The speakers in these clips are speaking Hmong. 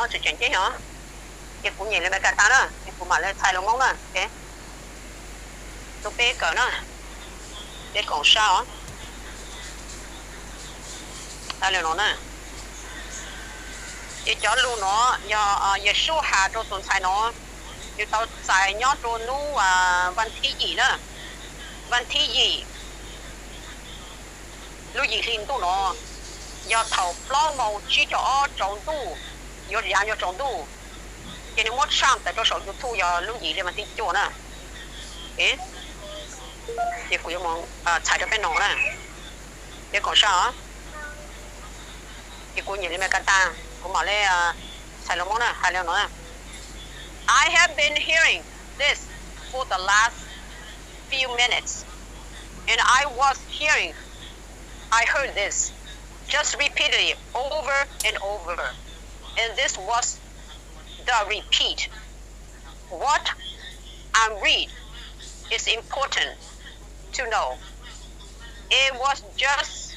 tseem ceeb os. Ces kuv nyem li Meskas tas na, ces kuv mam li txhais lus Hmoob na. Tus peb kawm na, peb koom sab os. Li no na, ces cov lus no yog Yexus has rau tus ntxhais no, nws tau txais nyob rau hnub vas thib yim na, vas thib yim lub yim hli ntuj no, yog thaum plaub moos tsib caug ob tsaus ntuj, yuav yav yuav tsaus ntuj, ces nws muab tshaj tawm rau saum YouTube yog lub yim hli vas thib cuaj na. Ces kuv yuav mus txhais rau peb no na, peb koom sab os. Ces kuv nyem li Meskas tas, kuv mam li txhais lus Hmoob na, hais li no na. I have been hearing this for the last few minutes, and I was hearing, I heard this just repeatedly over and over, and this was the repeat. What I read is important to know. It was just,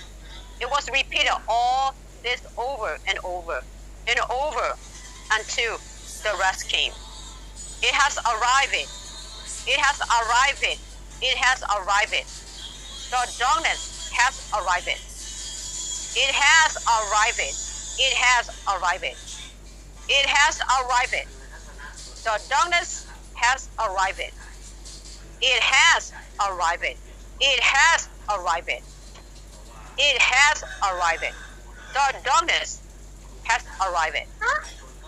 it was repeated all this over and over and over until the rest came. It has arrived. It has arrived. It has arrived. The darkness has arrived. It has arrived. It has arrived. It has arrived. The darkness has arrived. It has arrived. It has arrived. It has arrived. The darkness has arrived.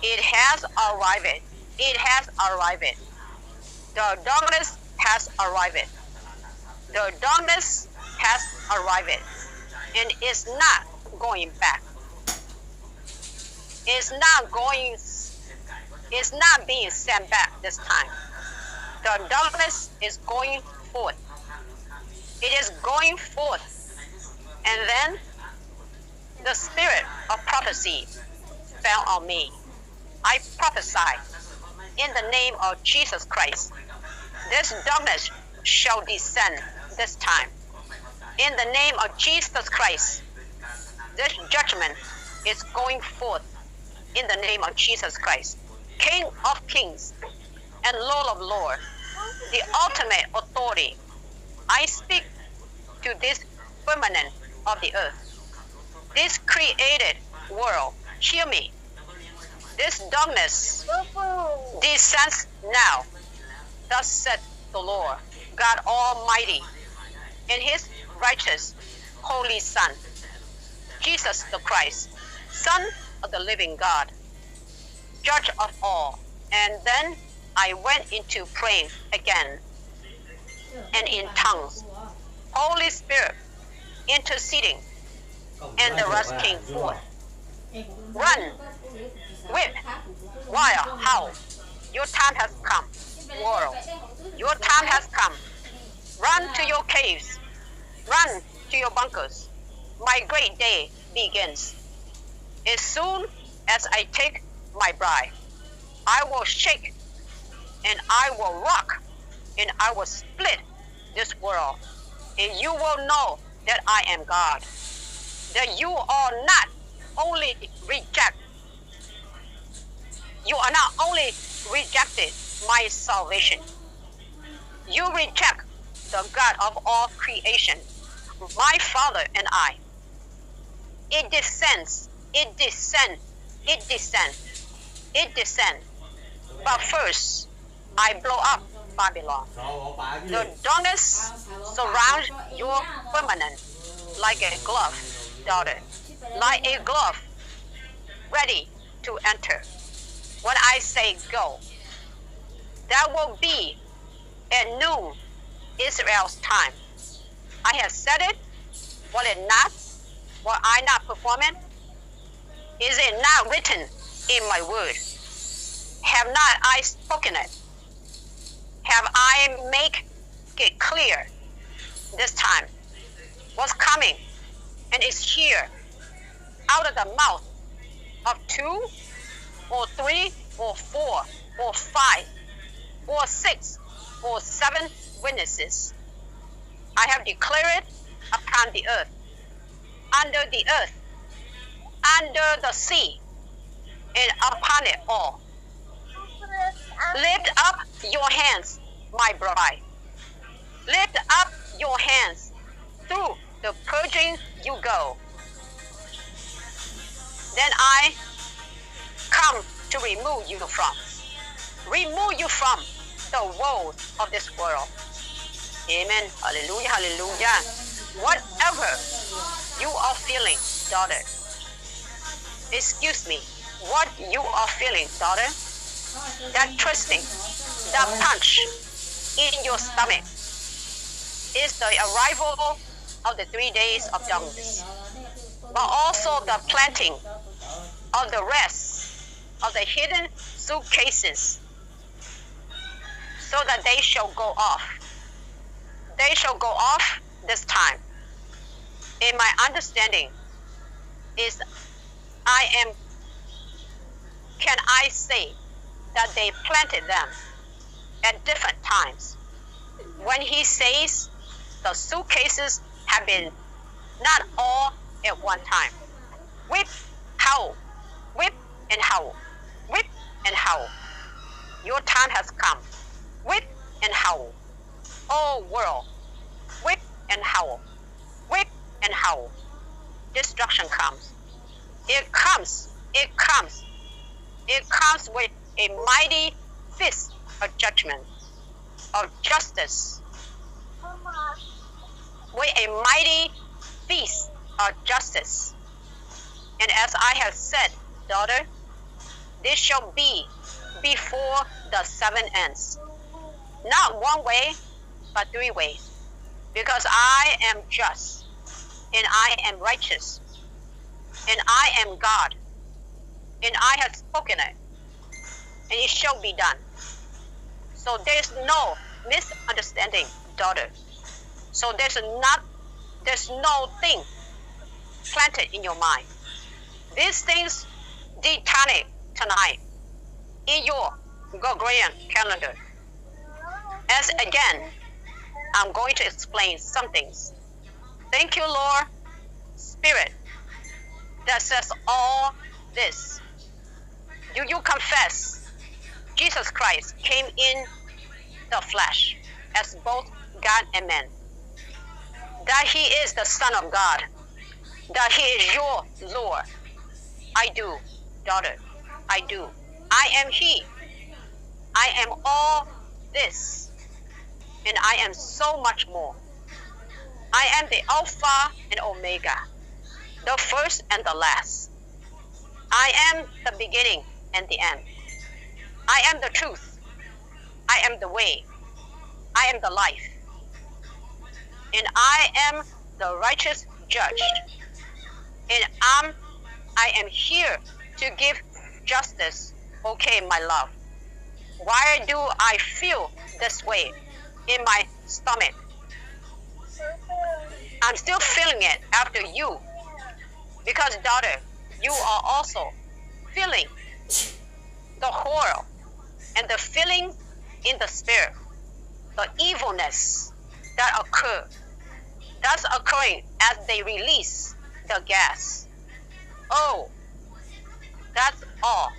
It has arrived. It has arrived. The darkness has arrived. The darkness has arrived. And it's not going back. It's not going, it's not being sent back this time. The darkness is going forth. It is going forth. And then the spirit of prophecy fell on me. I prophesy in the name of Jesus Christ. This darkness shall descend this time. In the name of Jesus Christ, this judgment is going forth in the name of Jesus Christ, King of kings and Lord of lords, the ultimate authority. I speak to this firmament of the earth, this created world, hear me. This darkness descends now. Thus said the Lord God Almighty, and his righteous holy Son, Jesus the Christ, Son of the living God, Judge of all. And then I went into praying again and in tongues, Holy Spirit interceding, and the rest came forth. Run, weep, wail, howl. Your time has come, world. Your time has come. Run to your caves. Run to your bunkers. My great day begins. As soon as I take my bride, I will shake and I will rock and I will split this world. And you will know that I am God. That you are not only reject, you are not only rejected my salvation, you reject the God of all creation, my Father and I. It descends, it descends, it descends, it descends. But first, I blow up Babylon. The darkness surrounds your firmament like a glove, daughter, like a glove ready to enter. When I say go, there will be at noon Israel's time. I have said it, will it not? Will I not perform it? Is it not written in my word? Have not I spoken it? Have I make it clear this time? What's coming and is here out of the mouth of two or three or four or five or six or seven witnesses. I have declared upon the earth, under the earth, under the sea, and upon it all. Lift up your hands, my bride. Lift up your hands. Through the purging you go. Then I come to remove you from, remove you from the woes of this world. Amen. Hallelujah, hallelujah. Whatever you are feeling, daughter, excuse me, what you are feeling, daughter, that twisting, that punch in your stomach is the arrival of the three days of darkness, but also the planting of the rest of the hidden suitcases, so that they shall go off. They shall go off this time. In my understanding is I am, can I say that they planted them at different times. When he says the suitcases have been not all at one time. Weep, howl, weep and howl, weep and howl. Your time has come. Weep and howl. Oh world, weep and howl, weep and howl. Destruction comes. It comes, it comes, it comes with a mighty fist of judgment, of justice, with a mighty fist of justice. And as I have said, daughter, this shall be before the seven ends. Not one way, but three ways. Because I am just, and I am righteous, and I am God, and I have spoken it, and it shall be done. So there's no misunderstanding, daughter. So there's not, there's no thing planted in your mind. These things did tonight, tonight in your Gregorian calendar. As again, I'm going to explain some things. Thank you, Lord Spirit, that says all this. Do you confess Jesus Christ came in the flesh as both God and man? That he is the Son of God, that he is your Lord. I do, daughter, I do. I am he. I am all this, and I am so much more. I am the Alpha and Omega, the first and the last. I am the beginning and the end. I am the truth. I am the way. I am the life. And I am the righteous judge. And I'm, I am here to give justice. Okay, my love. Why do I feel this way in my stomach? I'm still feeling it after you. Because, daughter, you are also feeling the horror and the feeling in the spirit, the evilness that occur, that's occurring as they release the gas. Oh, that's all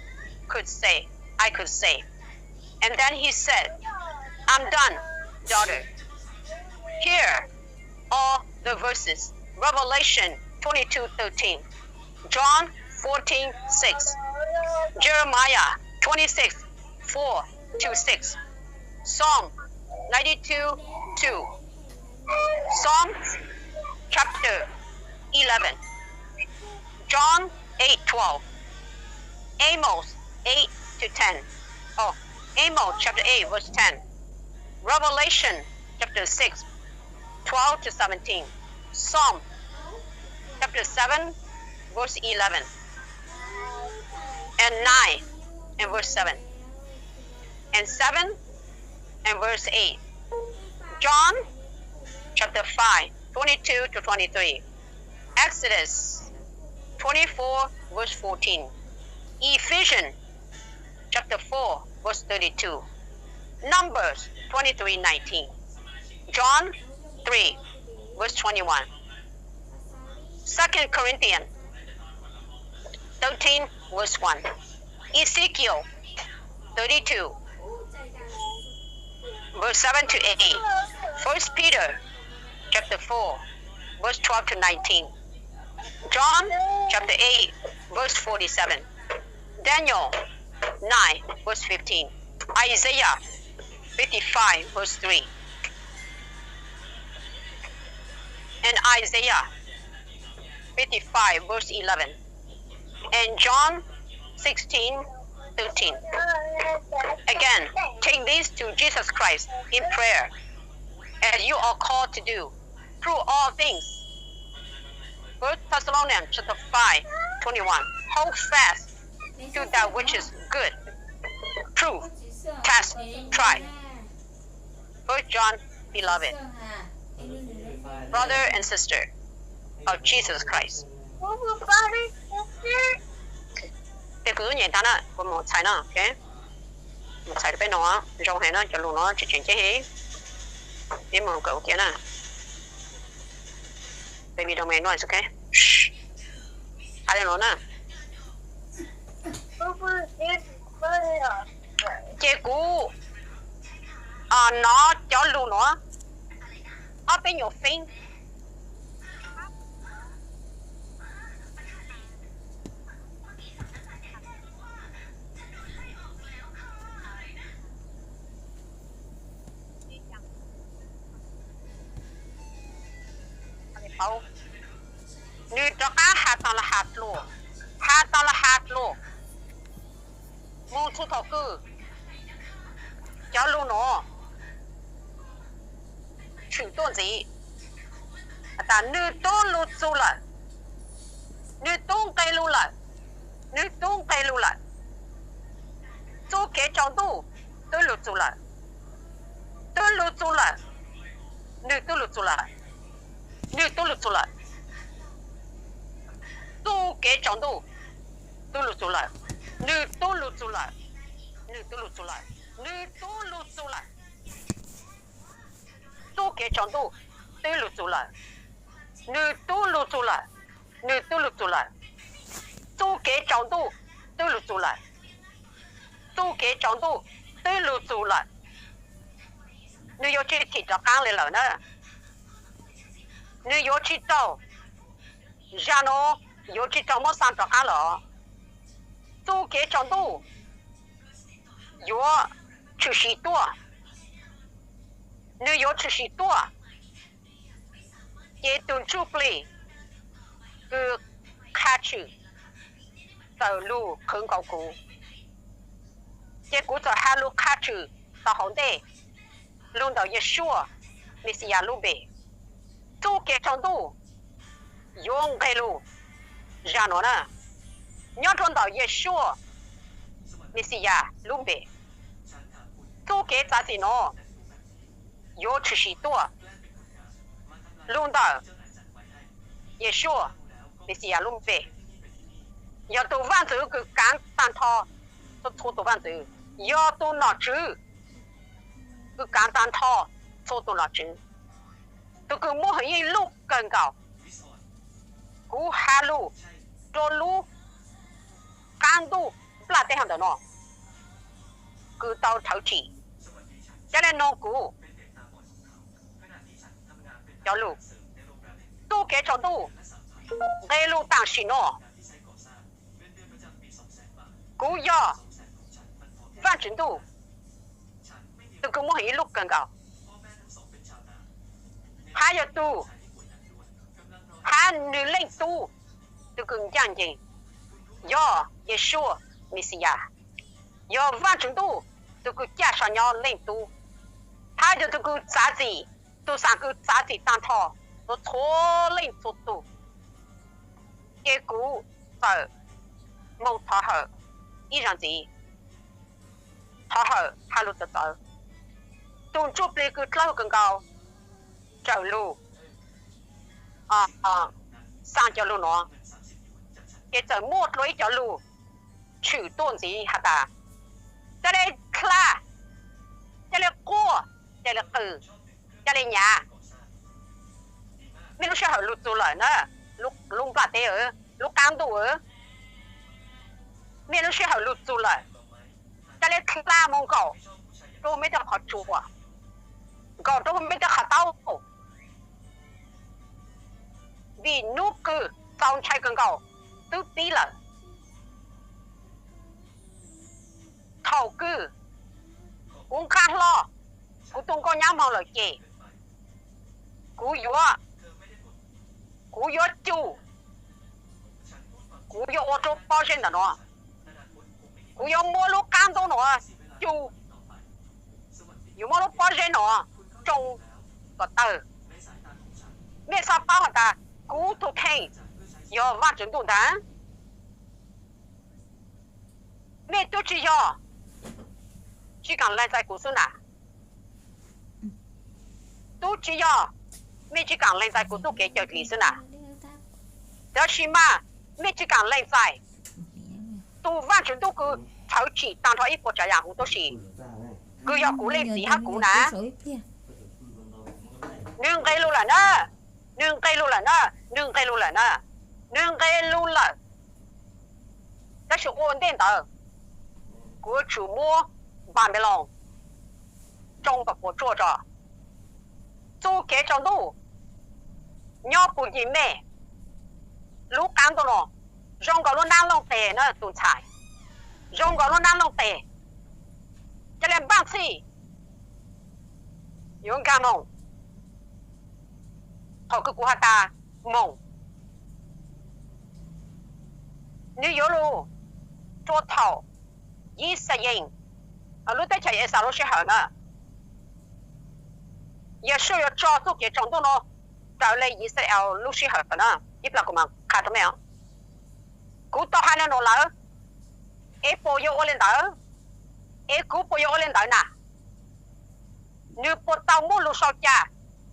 could say, I could say. And then he said, I'm done, daughter. Here are the verses. Revelation twenty-two thirteen, John fourteen six, Jeremiah twenty-six four to six, Psalm ninety-two two, Psalm chapter eleven, John eight twelve, Amos eight to ten. Oh, Amos chapter eight verse ten. Revelation chapter six, twelve to seventeen. Psalm chapter seven verse eleven and nine and verse seven and seven and verse eight. John chapter five, twenty-two to twenty-three. Exodus twenty-four verse fourteen. Ephesians chapter four verse thirty-two. Numbers twenty-three nineteen. John three verse twenty-one. Second Corinthians thirteen verse one. Ezekiel thirty-two, verse seven to eight. First Peter chapter four, verse twelve to nineteen. John chapter eight, verse forty-seven. Daniel nine, verse fifteen. Isaiah fifty-five, verse three. And Isaiah fifty-five, verse eleven. And John sixteen thirteen. Again, take this to Jesus Christ in prayer, as you are called to do, through all things. First Thessalonians chapter five, twenty-one. Hold fast to that which is good. Prove, test, try. First John, beloved brother and sister of Jesus Christ. Ces kuv twb nyem tag na, kuv mus txhais no, mus txhais rau peb no, zoo heev na, cov lus no tseem tseem ceeb heev. Peb mus kawm ua kiag na. Baby don't make noise, okay? Hais li no na. Ces kuv hnov cov lus no ob peb nyuag feeb. Nws rov qab has tas los has dlua, has tas los has dlua, mus txhua thaum kws cov lus no tshwm tuaj ntxiv. Has tas nws tub lug txug lawm, nws tub nqeg lug lawm, nws tub nqeg lug lawm. Txuj kev tsaus ntuj twb lug txug lawm, twb lug txug lawm, nws twb lug txug lawm, nws twb lug txug lawm. Txuj kev tsaus ntuj twb lug txug lawm, nws twb lug txug lawm, nws twb lug txug lawm, nws twb lug txug lawm. Txuj kev tsaus ntuj twb lug txug lawm, nws twb lug txug lawm, nws twb lug txug lawm. Txuj kev tsaus ntuj twb lug txug lawm, txuj kev tsaus ntuj twb lug txug lawm. Nws yuav tsis thim rov qab li lawm na. Nws yuav tsis raug, zag nuav yuav tsis raug muab xa rov qab lawm. Txuj kev tsaus ntuj yuav tshwm sim tuaj, nws yuav tshwm sim tuaj. Ces tus ntsuj plig kws qha tshwm txawm lug qhwv nkaus kuv, ces kuv txawm has lug qha tshwm tom hauv ntej lug ntawm Yeshua Mexiyas lub npe. Txuj kev tsaus ntuj yuav nqeg lug zag nuav na, nyob rua ntawm Yeshua Mexiyas lub npe. Txuj kev txav txim nuav yuav tshwm sim tuaj lug ntawm Yeshua Mexiyas lub npe. Yog tus vaj ntxwv kws kaav tag nrho txhua tus vaj ntxwv, yog tus nom tswv kws kaav tag nrho txhua tus nom tswv, tus kws muaj hwj yeej luj kawg nkaus. Kuv has lug rua lub qaab ntuj nplaj teb hov ntawm no kws tau rhawv tsim, ca le noog kuv cov lug. Txuj kev tsaus ntuj nqeg lug tam sim no. Kuv yog Vaajtswv Ntuj, tus kws muaj hwj yeej luj kawg nkaus, hab yog tus, hab nwg Leej Tub, tus kws ncaaj nceeg, yog Yeshua Mexiyas, yog Vaajtswv Ntuj, tus kws caj so nyob Leej Tub, hab yog tus kws txav txim, tus xaam kws txav txim taag nrho rua txhua leej txhua tug. Ces kuv txawm moog thov hawm ib zaug ntxiv, thov hawm has lug txawv txawv. Tus ntsuj plig kws dlawb huv kawg nkaus txawm lug xaa cov lug nuav, ces txawm muaj dlua ib cov lug tshwm tuaj ntxiv has tas, ca le dlha, ca le quaj, ca le qw, ca le nyav. Mej lub sij hawm lug txug lawm na, lub nplaj teb, lub qaab ntuj. Mej lub sij hawm lug txug lawm, ca le dlha moog nkaum rua mej tej qhov tsua, nkaum rua mej tej qhov taub, vim nub kws txaus ntshai kawg nkaus twb pib lawm. Thaum kws kuv nqaa hlo kuv tug nkauj nyab moog lawm ces kuv yuav, kuv yuav cum, kuv yuav ua rua pob zeb ntawm nuav, kuv yuav muab lub qaab ntuj nuav cum, yuav muab lub pob zeb nuav tsoo kom tawg. Mej txhob paub has tas kuv tug kheej yog Vaajtswv ntuj ntaag. Mej tub tsi yog tsi kaam lees txais kuv xwb na? Tub tsi yog mej tsi kaam lees txais kuv txuj kev cawm dlim xwb na? Tab sis mas mej tsi kaam lees txais tug Vaajtswv ntuj kws rhawv tsim taag nrho ib puas tsaav yaam huv tub si, kws yog kuv leej txiv hab kuv na. Nwg nqe lug lawm na, nwg nqe lug lawm na, nwg nqe lug lawm na, nwg nqe lug lawm. Tab sis ua ntej ntawd, kuv yuav tsum muab Npanpiloos tsoo kom puas tsuaj tso. Txuj kev tsaus ntuj nyob puag ncig mej lub qaab ntuj nuav, zoo nkaus lub nab looj teg na tus ntxhais, zoo nkaus lub nab looj teg. Ca le npaaj txhij, yuav nkaag moog. Thaum kws kuv has tas moog, nwg yuav lug rua thaum Yixalayees lub teb chaws Exaus lub sij hawm na, Yeshua yuav tso txuj kev tsaus ntuj nuav raws le Yixalayees lub sij hawm na. Ib plag kuv mam qha rua mej os. Kuv tau has le nuav lawm, es puas yuav ua le ntawd? Es kuv puas yuav ua le ntawd na? Nwg puas tau muaj lug sau ca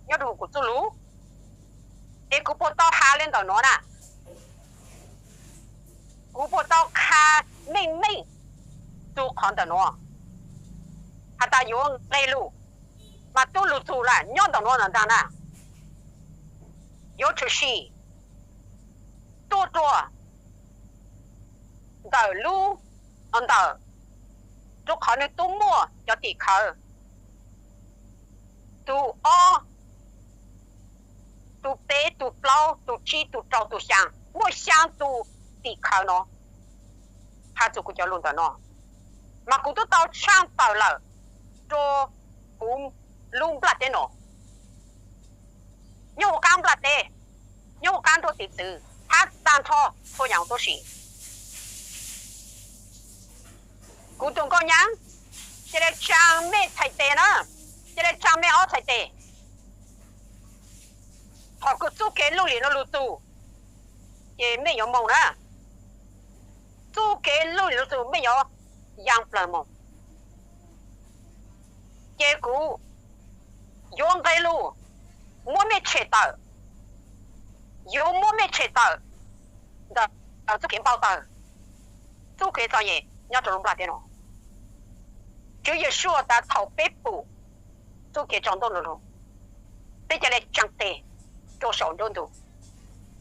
nyob rua huv kuv txuj lug? Es kuv puas tau has le ntawm nuav na? Kuv puas tau qha meej meej txug qhov ntawm nuav has tas yuav nqe lug mas tub lug txug lawm nyob ntawm nuav ntag na? Yuav tshwm sim tuaj rua ntawm lub, ntawm, rua qhov nwg tub muaj cov tim khawv, tus ob, tus peb, tus plaub, tus tsib, tus rau, tus xyaa, muaj xyaa tus tim khawv no. Has txug kuv cov lug ntawm no, mas kuv tub tau tshaaj tawm lawm rua huv lub nplaj teb no, nyob huv qaab nplaj teb, nyob huv qaab nruab tiv txwv, hab taag nrho txhua yaam huv tub si. Kuv tus nkauj nyab, ca le tsaa mej txhais tes na, ca le tsaa mej ob txhais tes. Thaum kws txuj kev luj lim no lug txug, ces mej yuav moog na. Txuj kev luj lim lug txug mej yuav yaa plawg moog. Ces kuv yuav nqe lug muab mej tshem tawm, yuav muab mej tshem tawm ntawm txuj kev npau tawg, txuj kev txom nyem nyob rua lub nplaj teb no. Tswv Yeshua tas thaum peb pum txuj kev tsaus ntuj no lug, peb ca le tsaa tes rua saum nruab ntug,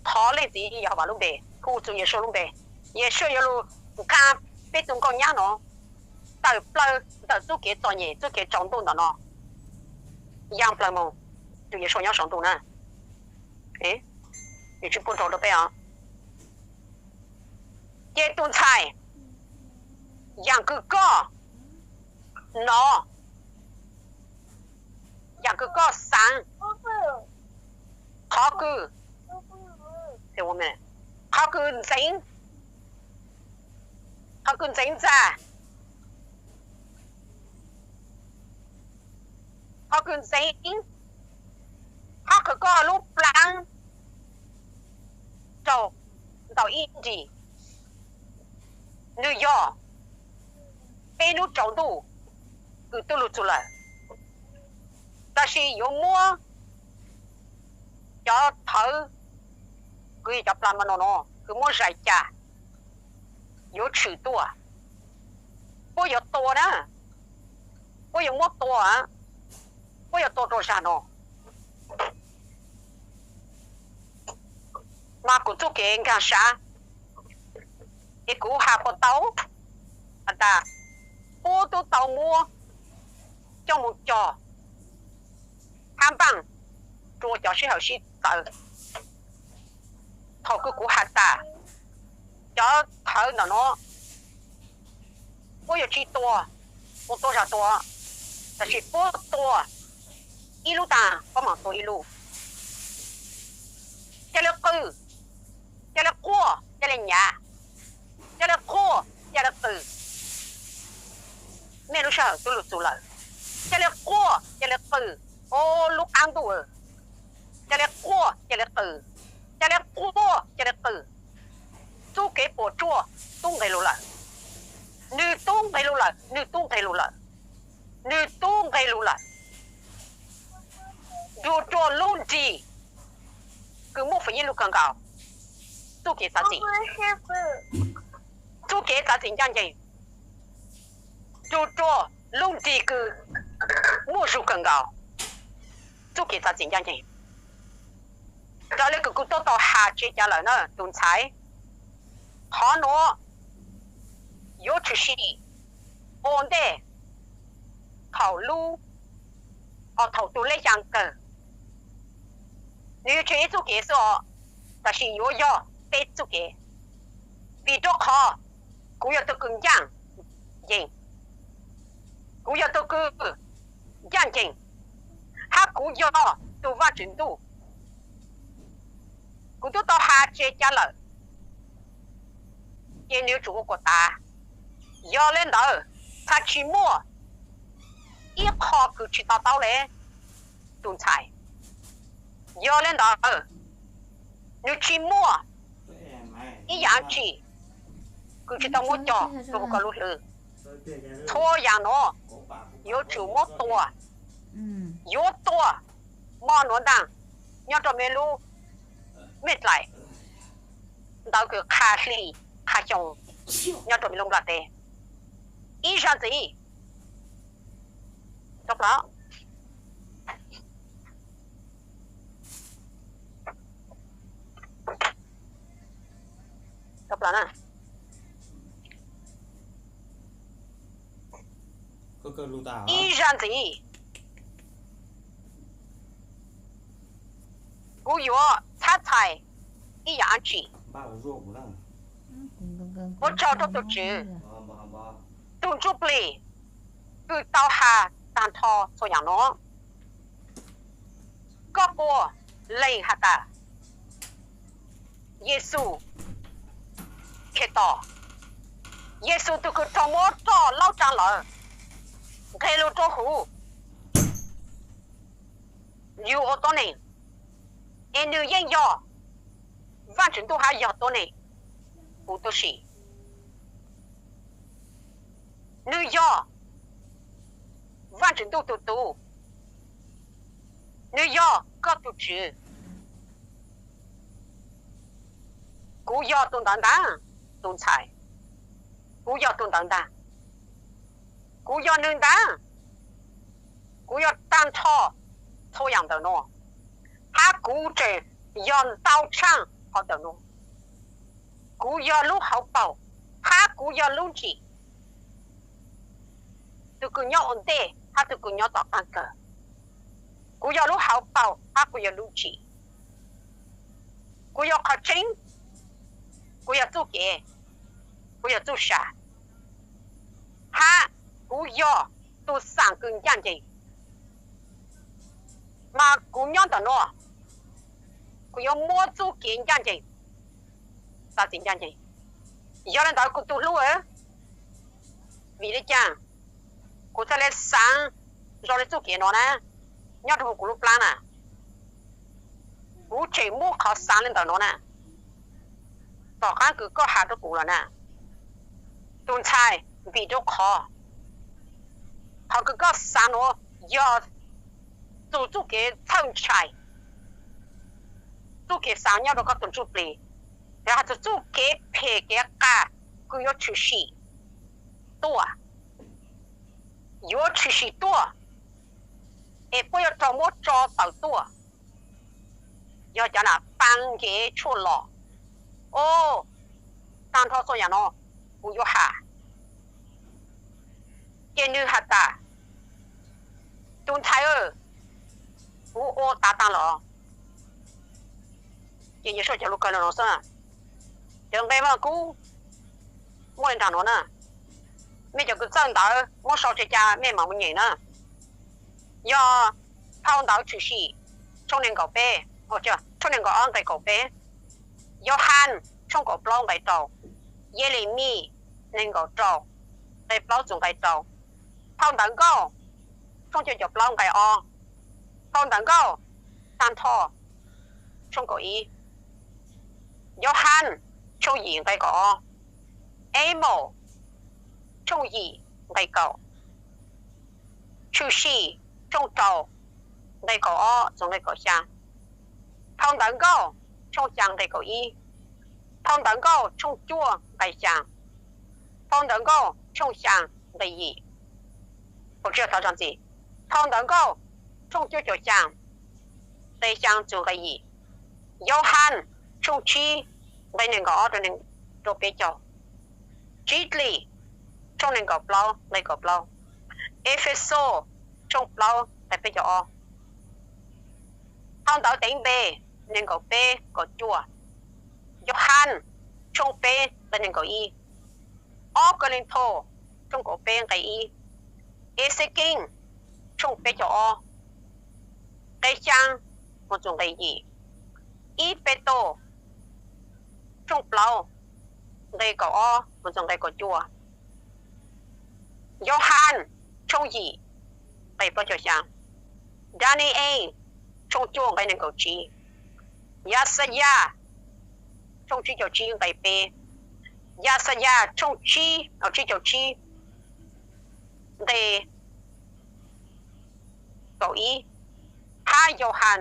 thov Leej Txiv Yehauvas lub npe, hu txug Yeshua lub npe, Yeshua yuav lug nqaa peb tug nkauj nyab no tawm plawg ntawm txuj kev txom nyem, txuj kev tsaus ntuj ntawm no, yaa plawg moog rua Yeshua nyob saum ntuj na. Nws tsi puaj nraug rua peb os. Ces tus ntxhais, yaam kws koj nov, yaam kws koj xaav, qhov kws, qhov kws ntxeev, qhov kws ntxeev ntxa, qhov kws ntxeev, hab qhwv koj lub plaab rua ntawm ib nris, nws yog peb nub tsaus ntuj kws tub lug txug lawm. Tab sis yuav muab cov thawv kws yog cov plas ma no no kws muab zais ca yuav tshwm tuaj. Puab yuav tua na, puab yuav muab tua, puab yuav tua rua zag no. Mas kuv txuj kev nkaag sab, Ces kuv has puas tau? Has tas, puab tub tau muab coj mus cog hab npaaj rua cov sij hawm sib txawv. Thaum kws kuv has tas, cov thawv ntawm nuav puab yuav tsi tua, ua tua zog tua, tab sis puab tua ib lub taag puab mam tua ib lub. Ca le qw, ca le quaj, ca le nyav, ca le quaj, ca le qw. Mej lub sij hawm tub lug txug lawm, ca le quaj, ca le qw, o lub qaab ntuj, ca le quaj, ca le qw, ca le quaj, ca le qw. Txuj kev puam tsuaj tub nqeg lug lawm, nwg tub nqeg lug lawm, nwg tub nqeg lug lawm, nwg tub nqeg lug lawm. Nrug rua lub nrig kws muaj fam yij lug kawg nkaus, txuj kev txav txim, txuj kev txav txim ncaaj nceeg. Nrug rua lub nrig kws muaj zug kawg nkaus, txuj kev txav txim ncaaj nceeg. Raws le kws kuv tuaj tau has tseg ca lawm na tus ntxhais, qhov nuav yuav tshwm sim ua ntej thaum lub, thaum tus lej xyaa kawg. Nws yuav tseg ib txuj kev xwb os, tab sis yuav yog peb txuj kev, vim rua qhov kuv yog tug kws ncaaj nceeg, kuv yog tug kws ncaaj nceeg, hab kuv yog tug Vaajtswv ntuj. Kuv tub tau has tseg ca lawm, ces nws yuav tsum ua kuas tas. Yog le ntawd, txhaj tsi muaj ib qho kws tsi to taub le tus ntxhais. Yog le ntawd, nws tsi muaj ib yaam tsi kws tsi tau muab cog rua huv koj lub hlwb. Txhua yaam nuav yuav tsum muab tua, yuav tua moj nuav ntaag nyob rua mej lub mej dlaim ntawv kws qha hli qha xyoo nyob rua mej lub nplaj teb. Ib zag ntxiv, ib zag ntxiv, kuv yuav txhab txhais ib yaam dlaab tsi. Ua tsaug rua tus Tswv, tus ntsuj plig kws tau has taag nrho txhua yaam nuav. Koj puav leej has tas, Yexus Khetos, Yexus tug kws raug muab roj laub tsaa lawm, nqeg lug rua huv, yug ua tuab neeg, es nwg yeej yog Vaajtswv ntuj hab yog tuab neeg huv tub si. Nwg yog Vaajtswv ntuj tug tub, nwg yog koj tug Tswv. Kuv yog tug ntawv ntaag, tus ntxhais, kuv yog tug ntawv ntaag, kuv yog nwg ntaag. Kuv yog taag nrho txhua yaam ntawm nuav, hab kuv tseem yog ntau tshaaj qhov ntawm nuav. Kuv yog lub hauv paug, hab kuv yog lub ntsim, tug kws nyob ua ntej hab tug kws nyob tom qaab kawg. Kuv yog lub hauv paug hab kuv yog lub ntsim. Kuv yog qhov tseeb, kuv yog txuj kev, kuv yog txuj sa, hab kuv yog tug xaam kws ncaaj nceeg. Mas kuv nyob ntawm nuav, kuv yuav muab txuj kev ncaaj nceeg, txav txim ncaaj nceeg. Yog le ntawd kuv tug hlub, vim le caag kuv txhaj le xaav zoo le txuj kev nuav na, nyob rua huv kuv lub plab na? Kuv tseem muab qhov xaav le ntawm nuav na, tom qaab kws koj has rua kuv lawm na, tus ntxhais, vim rua qhov, qhov kws koj xaav nuav yog txug txuj kev txhawj ntshai, txuj kev xaav nyob rua koj tug ntsuj plig, yog has txug txuj kev phem kev qas kws yuav tshwm sim tuaj, yuav tshwm sim tuaj, es puab yuav raug muab tso tawm tuaj. Yog cov na paa nkev tshuaj los, o, taag nrho txhua yaam no, kuv yuav has. Ces nws has tas, tus ntxhais, kuv ua tas taag los. Ces Yexus cov lug kawg no xwb. Cov nqe Vaj Lug Kub muaj le nraag nuav na, mej cov kws txawj ntawv muab sau tseg ca mej maam mus nyem na. Yog Phau Ntawv Tshwm Sim tshooj neeg nkaum peb, tshooj neeg nkaum ob nqe kaum peb, Yauhas tshooj kaum plaub nqe rau, Yelemis neeg nkaum rau nqe plaub txug nqe rau, Phau Ntawv Nkauj tshooj cuaj caum plaub nqe ob, Phau Ntawv Nkauj taag nrho tshooj kaum ib, Yauhas tshooj yim nqe kaum ob, Emaus tshooj yim nqe kaum, Tshwm Sim tshooj rau nqe kaum ob txug nqe kaum xyaa, Phau Ntawv Nkauj tshooj xyaa nqe kaum ib, Phau Ntawv Nkauj tshooj cuaj nqe xyaa, Phau Ntawv Nkauj tshooj xyaa nqe yim. Phau Ntawv Nkauj tshooj cuaj caum xyaa nqe xyaa txug nqe yim, Yauhas tshooj tsib nqe neeg nkaum ob rau peb caug, Tsib Dlig tshooj neeg nkaum plaub nqe kaum plaub, Efexus tshooj plaub nqe peb caug ob, Phau Ntawv Teev Npe neeg nkaum peb kaum cuaj, Yauhas tshooj peb nqe neeg nkaum ib, Ob Kauleethaus tshooj kaum peb nqe ib, Exekees tshooj peb caug ob nqe xyaa mus txug nqe yim, Ib Petus tshooj plaub nqe kaum ob mus txug nqe kaum cuaj, Yauhas tshooj yim nqe plaub caug xyaa, Daniyees tshooj cuaj nqe neeg nkaum tsib, Yaxayas tshooj tsib caug tsib nqe peb, Yaxayas tshooj tsib, tsib caug tsib nqe kaum ib, hab Yauhas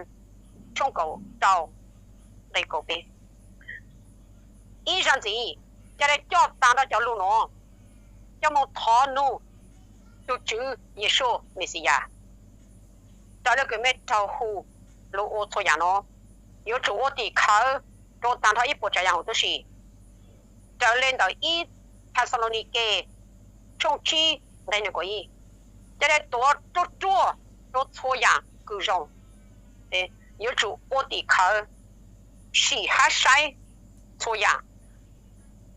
tshooj kaum rau nqe kaum peb. Ib zag ntxiv, ca le coj taag nrho cov lug nuav coj moog thov nug tug Tswv Yexus Mexiyas. Raws le kws mej raug hu lug ua txhua yaam nuav, yuav tsum ua tim khawv rua taag nrho ib puas tsav yaam huv tib si. Raws le ntawm ib Thexalaunikes tshooj tsib nqe neeg nkaum ib, ca le tuav ruaj ruaj rua txhua yaam kws zoo. Yuav tsum ua tim khawv, sim hab saib txhua yaam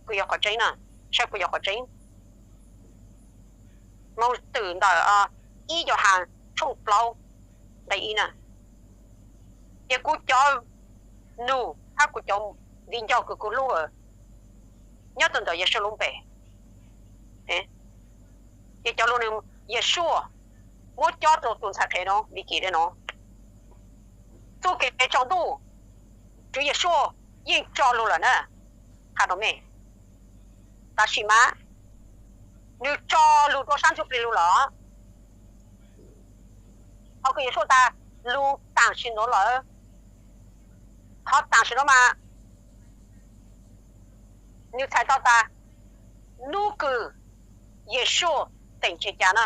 kws yog qhov tseeb na, saib puas yog qhov tseeb. Moog twm ntawm ib Yauhas tshooj plaub nqe ib na, ces kuv cov nug hab kuv cov viv ncaus kws kuv hlub nyob txug ntawm Yexus lub npe, ces cov lug nug Yexus muab cob rua tus ntxhais qhev nuav Vikiv le nuav. Txuj kev tsaus ntuj, Tswv Yexus yeej tso lug lawm na, qha rua mej. Tab sis mas nwg tso lug rua sab ntsuj plig lug lawm. Qhov kws Yexus tas lug taam sim nuav lawm, qhov taam sim nuav mas nwg txhais tau tas nub kws Yexus teem tseg ca na,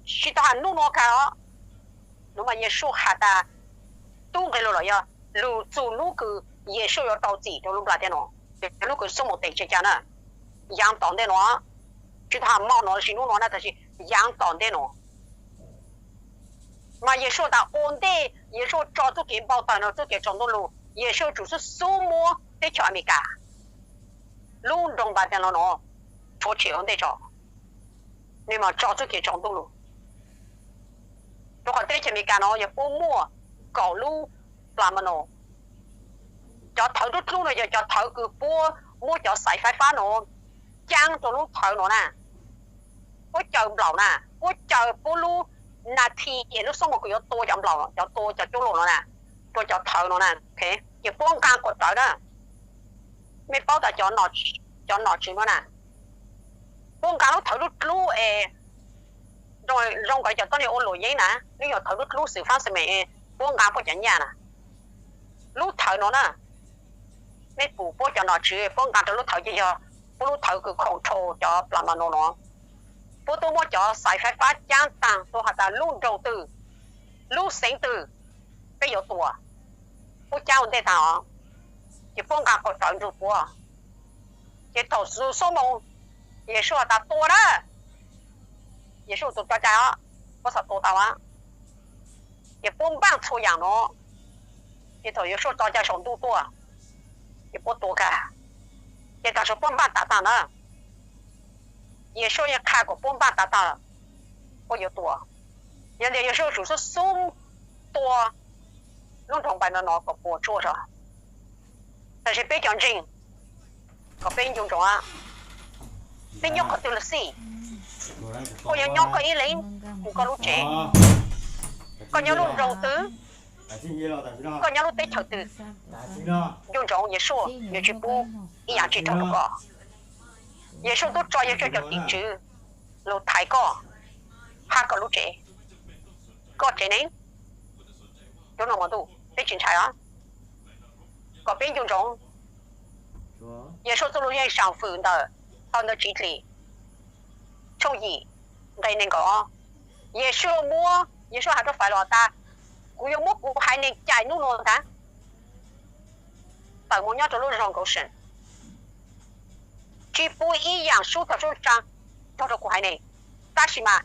tsi tau has nub nuav kag os. Nuav mas Yexus has tas tub nqe lug los yog lug txug nub kws Yexus yuav rau txim rua lub nplaj teb nuav, yog nub kws Xoob Moos teem tseg ca na, yaav tom ntej nuav. Tsi tau has mo nuav lossis nub nuav na, tab sis yaav tom ntej nuav. Mas Yexus tas ua ntej Yexus tso txuj kev npau taws nuav, txuj kev tsaus ntuj lug, Yexus tsum xub xub muab teb chaws Amelikas lub nroog Npatelos nuav tshuav tshem ua ntej tso, nwg mam tso txuj kev tsaus ntuj lug. Rua qhov teb chaws Amelikas nuav yog puab muaj kaum lub plas ma nus. Cov thawv dlub dlub nuav yog cov thawv kws puab muab cov xaiv faib fab nuav caab rua lub thawv nuav na. Puab caws nplaum na, puab caws puab lub nas thi es lub xoob moos kws yuav tua cov nplaum, cov tua cov cuab luam nuav na, rua cov thawv nuav na, ces puab nqaa quas rawv na. Mej paub tas cov nom tswv nuav na, puab nqaa lub thawv dlub dlub es zoo nkawd cov tuab neeg ua luam yeeb na, lub nyuas thawv dlub dlub xwm faab xwm mem, puab nqaa puab cov nyaj na. Lub thawv nuav na, mej pum puab cov nom tswv puab nqaa rua lub thawv ces yog puab lub thawv kws control cov plas ma nus nuav. Puab tub muab cov xaiv faib fab caab taag rua has tas lub nroog twg, lub xeev twg peb yuav tua, puab caab ua ntej taag os. Ces puab nqaa quas rawv nrug puab. Ces thaum xub moos Yexus has tas tua na, Yexus tus tso cai os, puab xav tua tau a, ces puab npaaj txhua yaam nuav. Ces thaum Yexus tso cai saum ntuj tuaj, ces puab tua kag. Ces tam sim puab npaaj taag taag na, Yexus yeej qha kom puab npaaj taag taag, puab yuav tua. Yog ntawd Yexus tsum xub xub tua lub nroog Npanpilus no kom puas tsuaj zog. Tam sim peb cov ntseeg, kom peb nco ntsoov, peb nyob qhov twg los xij, koj yuav nyob koj ib leeg, koj lub tsev, koj nyob lub nroog twg, koj nyob lub teb chaws twg, nco ntsoov Yexus yuav tsi pub ib yaam tsi raug rau koj. Yexus tub tso Yexus cov tim tswv lug thaiv koj, phab koj lub tsev, koj tsev neeg. Cov no mas ntuj peb tsis ntshai os, kom peb nco ntsoov. Yexus txuj lug yeej sam fwm ntawm phau ntawv Txiv Dlim tshooj yim nqe nees nkaum. Yexus muab, Yexus has rau Failauj tas, kuv yuav muab kuv haiv neeg cais nub nua ntag, tawm mus nyob rau lub zog Goshen, tsis pub ib yaam sub tawg sub tsaa raug rau kuv haiv neeg. Tab sis mas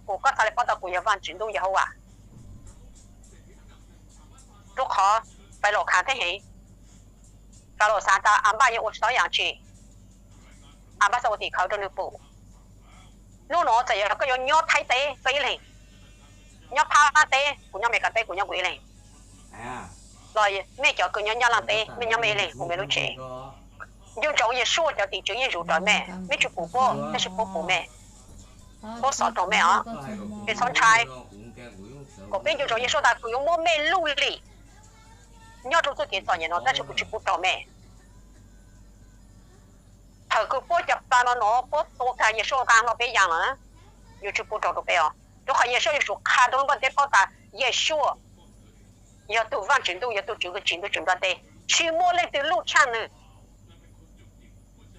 kuas koj txhaj le paub tas kuv yog Vaajtswv ntuj Yehauvas. Rua qhov Failauj khav theeb heev, Failauj xav tas Anpaj yeej ua tsis tau yaam tsi, Anpaj xaav ua tim khawv rua nwg pum. Nub nua txawm yog koj yuav nyob Thaib teb koj ib leeg, nyob Phab Mab teb kuv nyob Amelikas teb kuv nyob kuv ib leeg, los mej cov kws nyob Nyab Laaj teb mej nyob mej ib leeg kuv mej lub tsev. Nco ntsoov Yexus cov tim tswv yeej zug raws mej, mej tsis pum puab tab sis puab pum mej, puab xov toog mej os. Mej txhob ntshai, kom peb nco ntsoov Yexus tas kuv yuav muab mej luj lim nyob rua txuj kev txom nyem no tab sis kuv tsis pub raug mej. Thaum kws puab cov plag no nov puab tua kag Yexus nqaa hlo peb yaa lawm, yuav tsis pub raug rua peb os. Rua qhov Yexus yuav tsum qha rua lub nplaj teb paub tas Yexus yog tug Vaajtswv ntuj, yog tug Tswv kws tsim ntuj tsim nplaj teb, tsis muaj leej twg luj tshaaj nwg.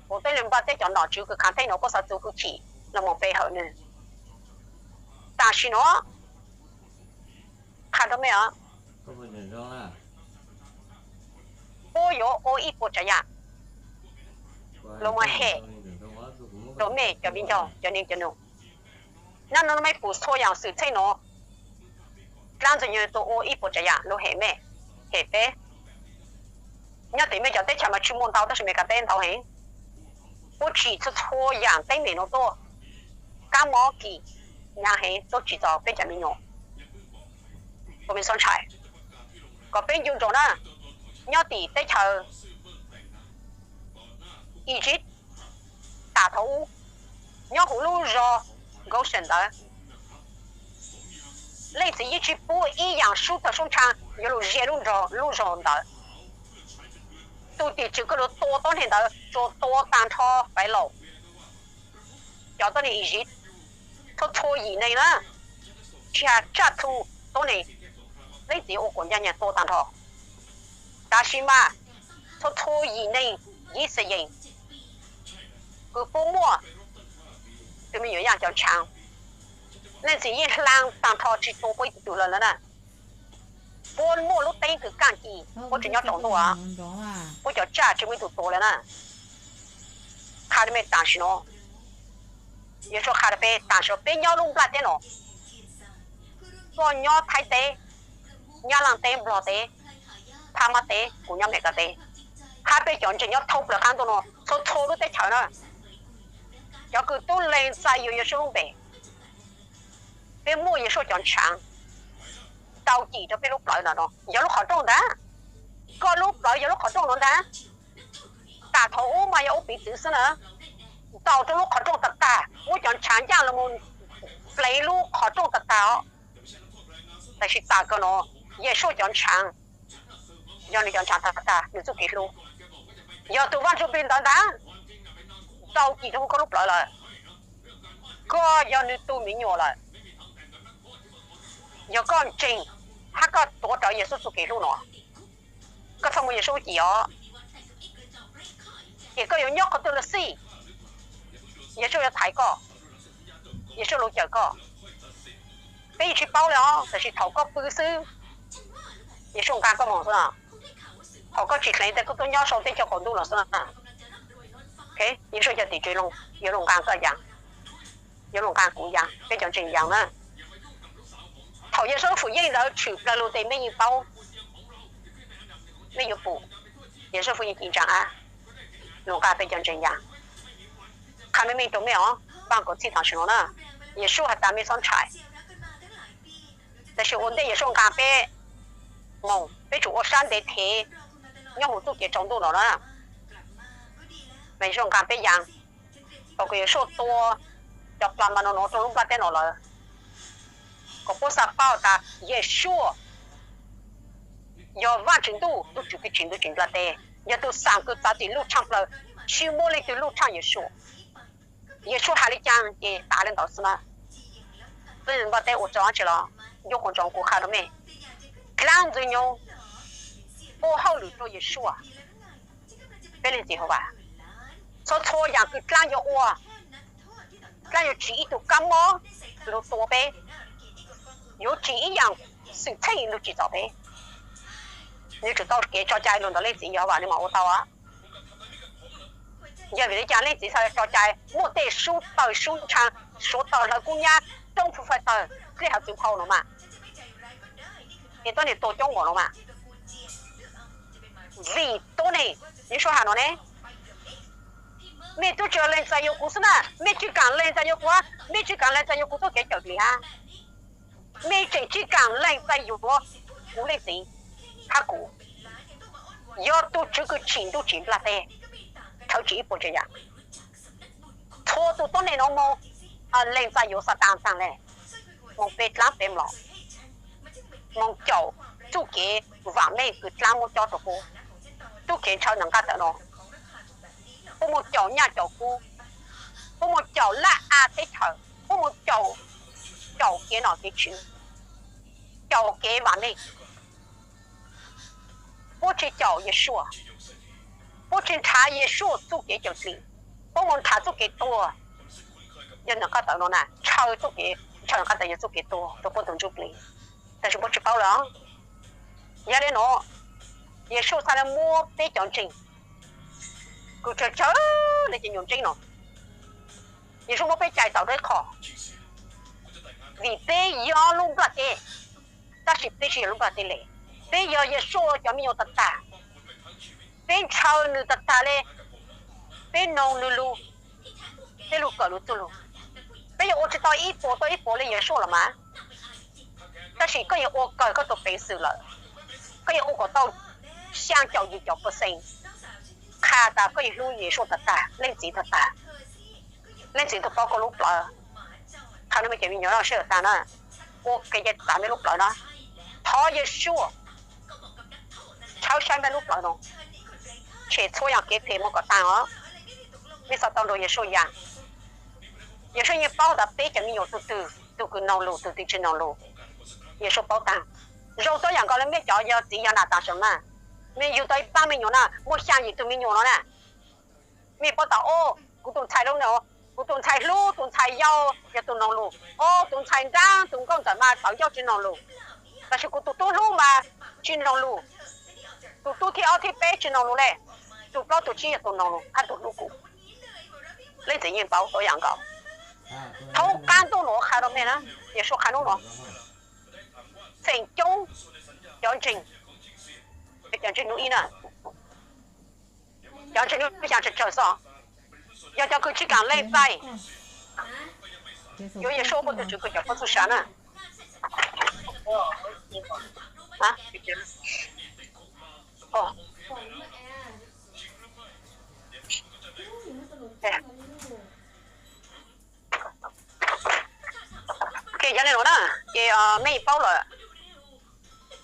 Kuv tej lug nplaj teb cov nom tswv kws khav theeb no puab xaav txug hwj chim los moog pe hawm nwg. Tam sim no qha rua mej os, puab yuav ua ib puas tsav yaam lug moog hem rua mej cov viv ncaus cov neeg cov nug. Nub nua mej pum txhua yaam xwm txheej no, dlaab ntxwg nyoog tug ua ib puas tsav yaam lug hem mej, hem peb. Nyob tim mej cov teb chaws mas tsis muaj ntau tab sis Amelikas teb ntau heev. Puab tsim txhua txhua yaam teeb meem no tuaj, kaab mob kis nyaav heev tuaj tsim txug peb cov me nyuam. Kuv mej txhob ntshai, kom peb nco ntsoov na, nyob tim teb chaws Iziv, tam thaum ub, nyob huv lub zog Goshen ntawd, leej txiv yeej tsis pub ib yaam sub tawg sub ntshaav yuav lug zia lub nroog lub zog ntawd. Tug tim tswv kws lug tua tuab neeg ntawd tsuas tua taag nrho Failauj cov tuab neeg Iziv, txhua txhua yim neeg na, tsis has tsaj txhu tuab neeg, leej txiv ua kuas ncaaj nyaag tua taag nrho. Tab sis mas txhua txhua yim neeg Yixalayees kws puab muaj tug me nyuam yaaj cov ntshaav, leej txiv yeej hlaa taag nrho tsis tua puab ib tug lawm na. Puab muaj lub teeb kws kaaj kis puab tsis nyob tsaus ntuj, puab cov tsaj tsis muaj ib tug tua lawm na. Qha rua mej tam sim no, Yexus qha rua peb tam sim no peb nyob lub nplaj teb no, koj nyob Thaib teb, Nyab Laaj teb, Nplog teb, Phab Mab teb, kuv nyob Amelikas teb, hab peb cov ntseeg nyob thoob plawg qaab ntuj no txhua txhua lub teb chaws na, cov kws tub leeg txais yug Yexus lub npe, peb muaj Yexus cov ntshaav rau cim rua peb lub plawv no, yog lub qhov rooj ntag. Koj lub plawv yog lub qhov rooj no ntag. Tam thaum ub mas yog ua piv txwv xwb na, ntaus rua lub qhov rooj tag tag, muab cov ntshaav ncaaj lug moog plev lub qhov rooj tag tag os. Tab sis tam kawg no, Yexus cov ntshaav yog nwg cov ntshaav tag tag, nwg txuj kev hlub, yog tug Vaajtswv plig ntawd ntag, rau cim rua koj lub plawv lawm. Koj yog nwg tug me nyuam lawm. Yog koj ntseeg hab koj tuav rawv Yexus txuj kev hlub no, koj txhob muab Yexus cim os, ces koj yuav nyob qhov twg los xij, Yexus yuav thaiv koj, Yexus lug cawm koj. Peb yeej tsis paub le os, tab sis thaum koj pw xwb, Yexus nqaa koj moog xwb na. Thaum koj tsis dleev tes koj tuaj nyob sau teb chaws qaum ntuj los xwb na. Yawm Saub cov tim tswv yuav luag nqa koj yas, yuav luag nqa kuv yas, peb cov ntseeg yas na. Thaum Yawm Saub fwm yeej ntawd tshwm plaws lug tes mej yeej paub, mej yuav pum Yawm Saub fwm yeej ci ntsaa a, luag nqa peb cov ntseeg yas. Qha meej meej rua mej os, paaj kaum txhij tam sim nuav na, Yawm Saub has tas mej xob ntshai. Tab sis ua ntej Yawm Saub nqa peb moog, peb tsum ua sab ntev thev nyob moog txuj kev tsaus ntuj nuav na. Mas Yawm Saub nqa peb yas, thaum kws Yawm Saub tua cov plas mas no nuav rua lub nplaj teb no lawm, kom puab xaav paub tas Yawm Saub yog Vaajtswv Ntuj, tug tswv kws tsim ntuj tsim nplaj teb, yog tug xaam kws txav txim luj tshaaj plawg, tsi muaj leej twg luj tshaaj Yawm Saub. Yawm Saub has le caag ces tas le ntawd xwb na. Peb nplaj teb ua tsaug tsi los, ncu quas ntsoov kuv qha rua mej, dlaab ntxwg nyoog ua hauj lwm rua Yawm Saub. Peb leej txiv Yehaupas, txhua txhua yaam kws dlaab yuav ua, dlaab yuav tsim ib tug kab mob lug tua peb, yuav tsim ib yaam xwm txheej lug tsim txom peb. Nwg tsum tau kev tso cai lug ntawm leej txiv Yehaupas nwg mam ua tau. Yog vim le caag leej txiv xaav le tso cai muaj tej sub tawg sub ntshaav, suav tawg hlawv kub nyab, roob phu faj tawg, dlej hav txwv phau nuav mas, es tuab neeg tuag coob npaum nuav mas? Vim tuab neeg, Yawm Saub has nuav ne, mej tub tsi lees txais yuav kuv xwb na, mej tsi kaam lees txais yuav kuv, mej tsi kaam lees txais yuav kuv txuj kev cawm dlim hab, mej tseem tsi kaam lees txais yuav kuv leej txiv hab kuv. Yog tug tswv kws tsim ntuj tsim nplaj teb, txhawv tsim ib puas tsav yam. Txhua tug tuab neeg nuav moog lees txais yuav Xatas taag le, moog pe dlaab pe mlom, moog caum txuj kev vaam meej kws dlaab muab cob rua puab, txuj kev ntshaw ntawm nqaj tawm nuav. Puab moog caum nyaj caum kub, puab moog caum laj av teb chaws, puab moog caum, caum kev nom kev tswv, caum kev vaam meej. Puab tsi caum Yawm Saub, puab tsi nrhav Yawm Saub txuj kev cawm dlim, puab moog nrhav txuj kev tuag. Yog ntawm nqaj tawm nuav na, ntshaw txuj kev, ntshaw ntawm nqaj tawm yog txuj kev tuag rua puab tug ntsuj plig. Tab sis puab tsi paub lawm. Yog le nuav, Yawm Saub xaav le muab peb cov ntseeg kws tsawg tsawg le ces nyuas ntseeb nuav, Yawm Saub muab peb cais tau rau ib qho, vim peb yog lub nplaj teb, tab sis peb tsi yog lub nplaj teb le. Peb yog Yawm Saub cov me nyuam tag tag, peb ntshaw nwg tag tag le, peb noog nwg lug, peb lug kawm nwg txuj lug. Peb yuav ua tsi tau ib puas tau ib puas le Yawm Saub los mas, tab sis koj yuav ua kawg koj tug peev xwm lawm, koj yuav ua kom tau xyaa caum yim caum percent qha tas koj yeej hlub Yawm Saub tag tag, leej txiv tag tag, leej txiv tug paub koj lub plawv. Qha nuav mej cov me nyuam sawv daws tag na, ua kev cai txav mej lub plawv na, thov Yawm Saub tshawb saib mej lub plawv nuav, tshem txhua yaam kev phem moog kom taag os. Mej xaav tau nrug Yawm Saub yaam, Yawm Saub yeej paub tas peb cov me nyuam tug twg, tug kws noog lug tug twg tsi noog lug, Yawm Saub paub taag. Zoo tuab yaam nkaus le mej cov yog txiv yog nam taag sam na, mej yug tau ib paab me nyuam na, muaj xyaa yim tug me nyuam no na, mej paub tas, o, kuv tus ntxhais lub no, kuv tus ntxhais hlub tus ntxhais yau yog tug noog lug, o, tus ntxhais nraag tus nkauj ntxawm mas tawv ncauj tsi noog lug, tab sis kuv tus tub hlub mas tsi noog lug, tus tub thib ob thib peb tsi noog lug le, tus plaub tus tsib yog tug noog lug hab tug hlub kuv. Leej txiv yeej paub tuab yaam nkaus. Thaum qaab ntuj nuav qha rua mej na, Yawm Saub qha nub nuav, feem coob cov ntseeg, cov ntseeg nub ib na, cov ntseeg nub xyaa tsawg tsawg xwb, yog cov kws tsi kaam leej txais yuav Yawm Saub puab tug Tswv kws cov puab txuj sa na. Ces yog le nuav na, ces mej paub lawm,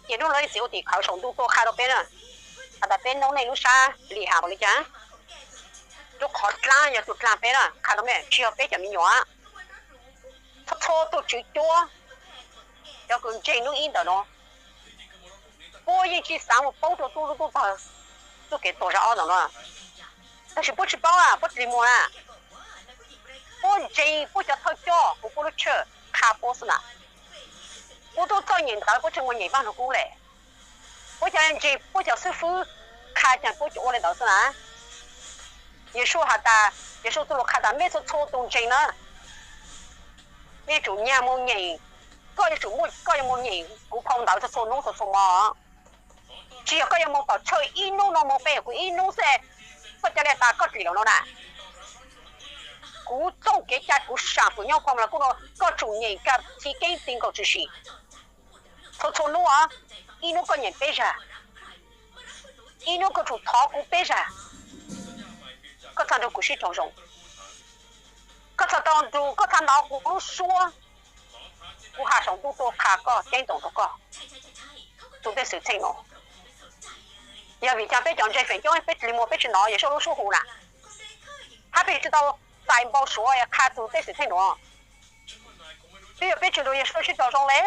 ces nub nuav leej txiv ua tim khawv saum ntuj tuaj qha rua peb na, has tas peb noob neej lub sab lim has npaum le caag, lub qhov dlaab yog tug dlaag peb na, qha rua mej tsi yog peb cov me nyuam, txhua tug tswv cuab, cov kws ntseeg nub ib ntawm nuav, puab yeej tsi xaav moog paub rua tub lub tub tawg txuj kev tuag zag ob ntawm nuav, tab sis puab tsi paub, puab dlig muag na, puab ntseeg puab cov thawj coj huv puab lub tshawj qha puab xwb na. Puab tub txawj nyem ntawv puab tsi muaj nyem Vaaj Lug Kub le. Puab cov ntseeg puab cov xib fwb qha caag puab tsi ua le ntawd xwb na. Yeshua has tas, Yeshua txuj lus qha tas mej txhua txhua tus ntseeg na, mej yuav tsum nyag mus nyeem, koj yuav tsum muaj, koj yuav mus nyeem kuv phau ntawv txhua txhua hnub txhua txhua hmo. Tsis yog koj yuav mus tom chaw ib hnub no mus peb kuv ib hnub xwb, koj ca le tas koj dlim lawm no na. Kuv txoj kev cai kuv sam kuv nyob phau los kuj no, koj tsum nyeem ka thi keeb ti nkaus tshwm sim txhua txhua hnub. Ib hnub koj nyeem peb zag, ib hnub koj tsum thov kuv peb zag. Koj txhaj nrug kuv sib raug zoo, koj txhaj tau nrug, koj txhaj hnov kuv lub suab, kuv has saum ntuj tuaj qha koj ceeb toom rau koj tus tej xwm txheej no. Yog vim cas peb cov ntseeg feem coob peb li muag peb tsis hnov Yeshua lub suab hu na? Hab peb tsis tau txais npau suav qha tus tej xwm txheej no? Twb yog peb tsis nrug Yeshua sib raug zoo le.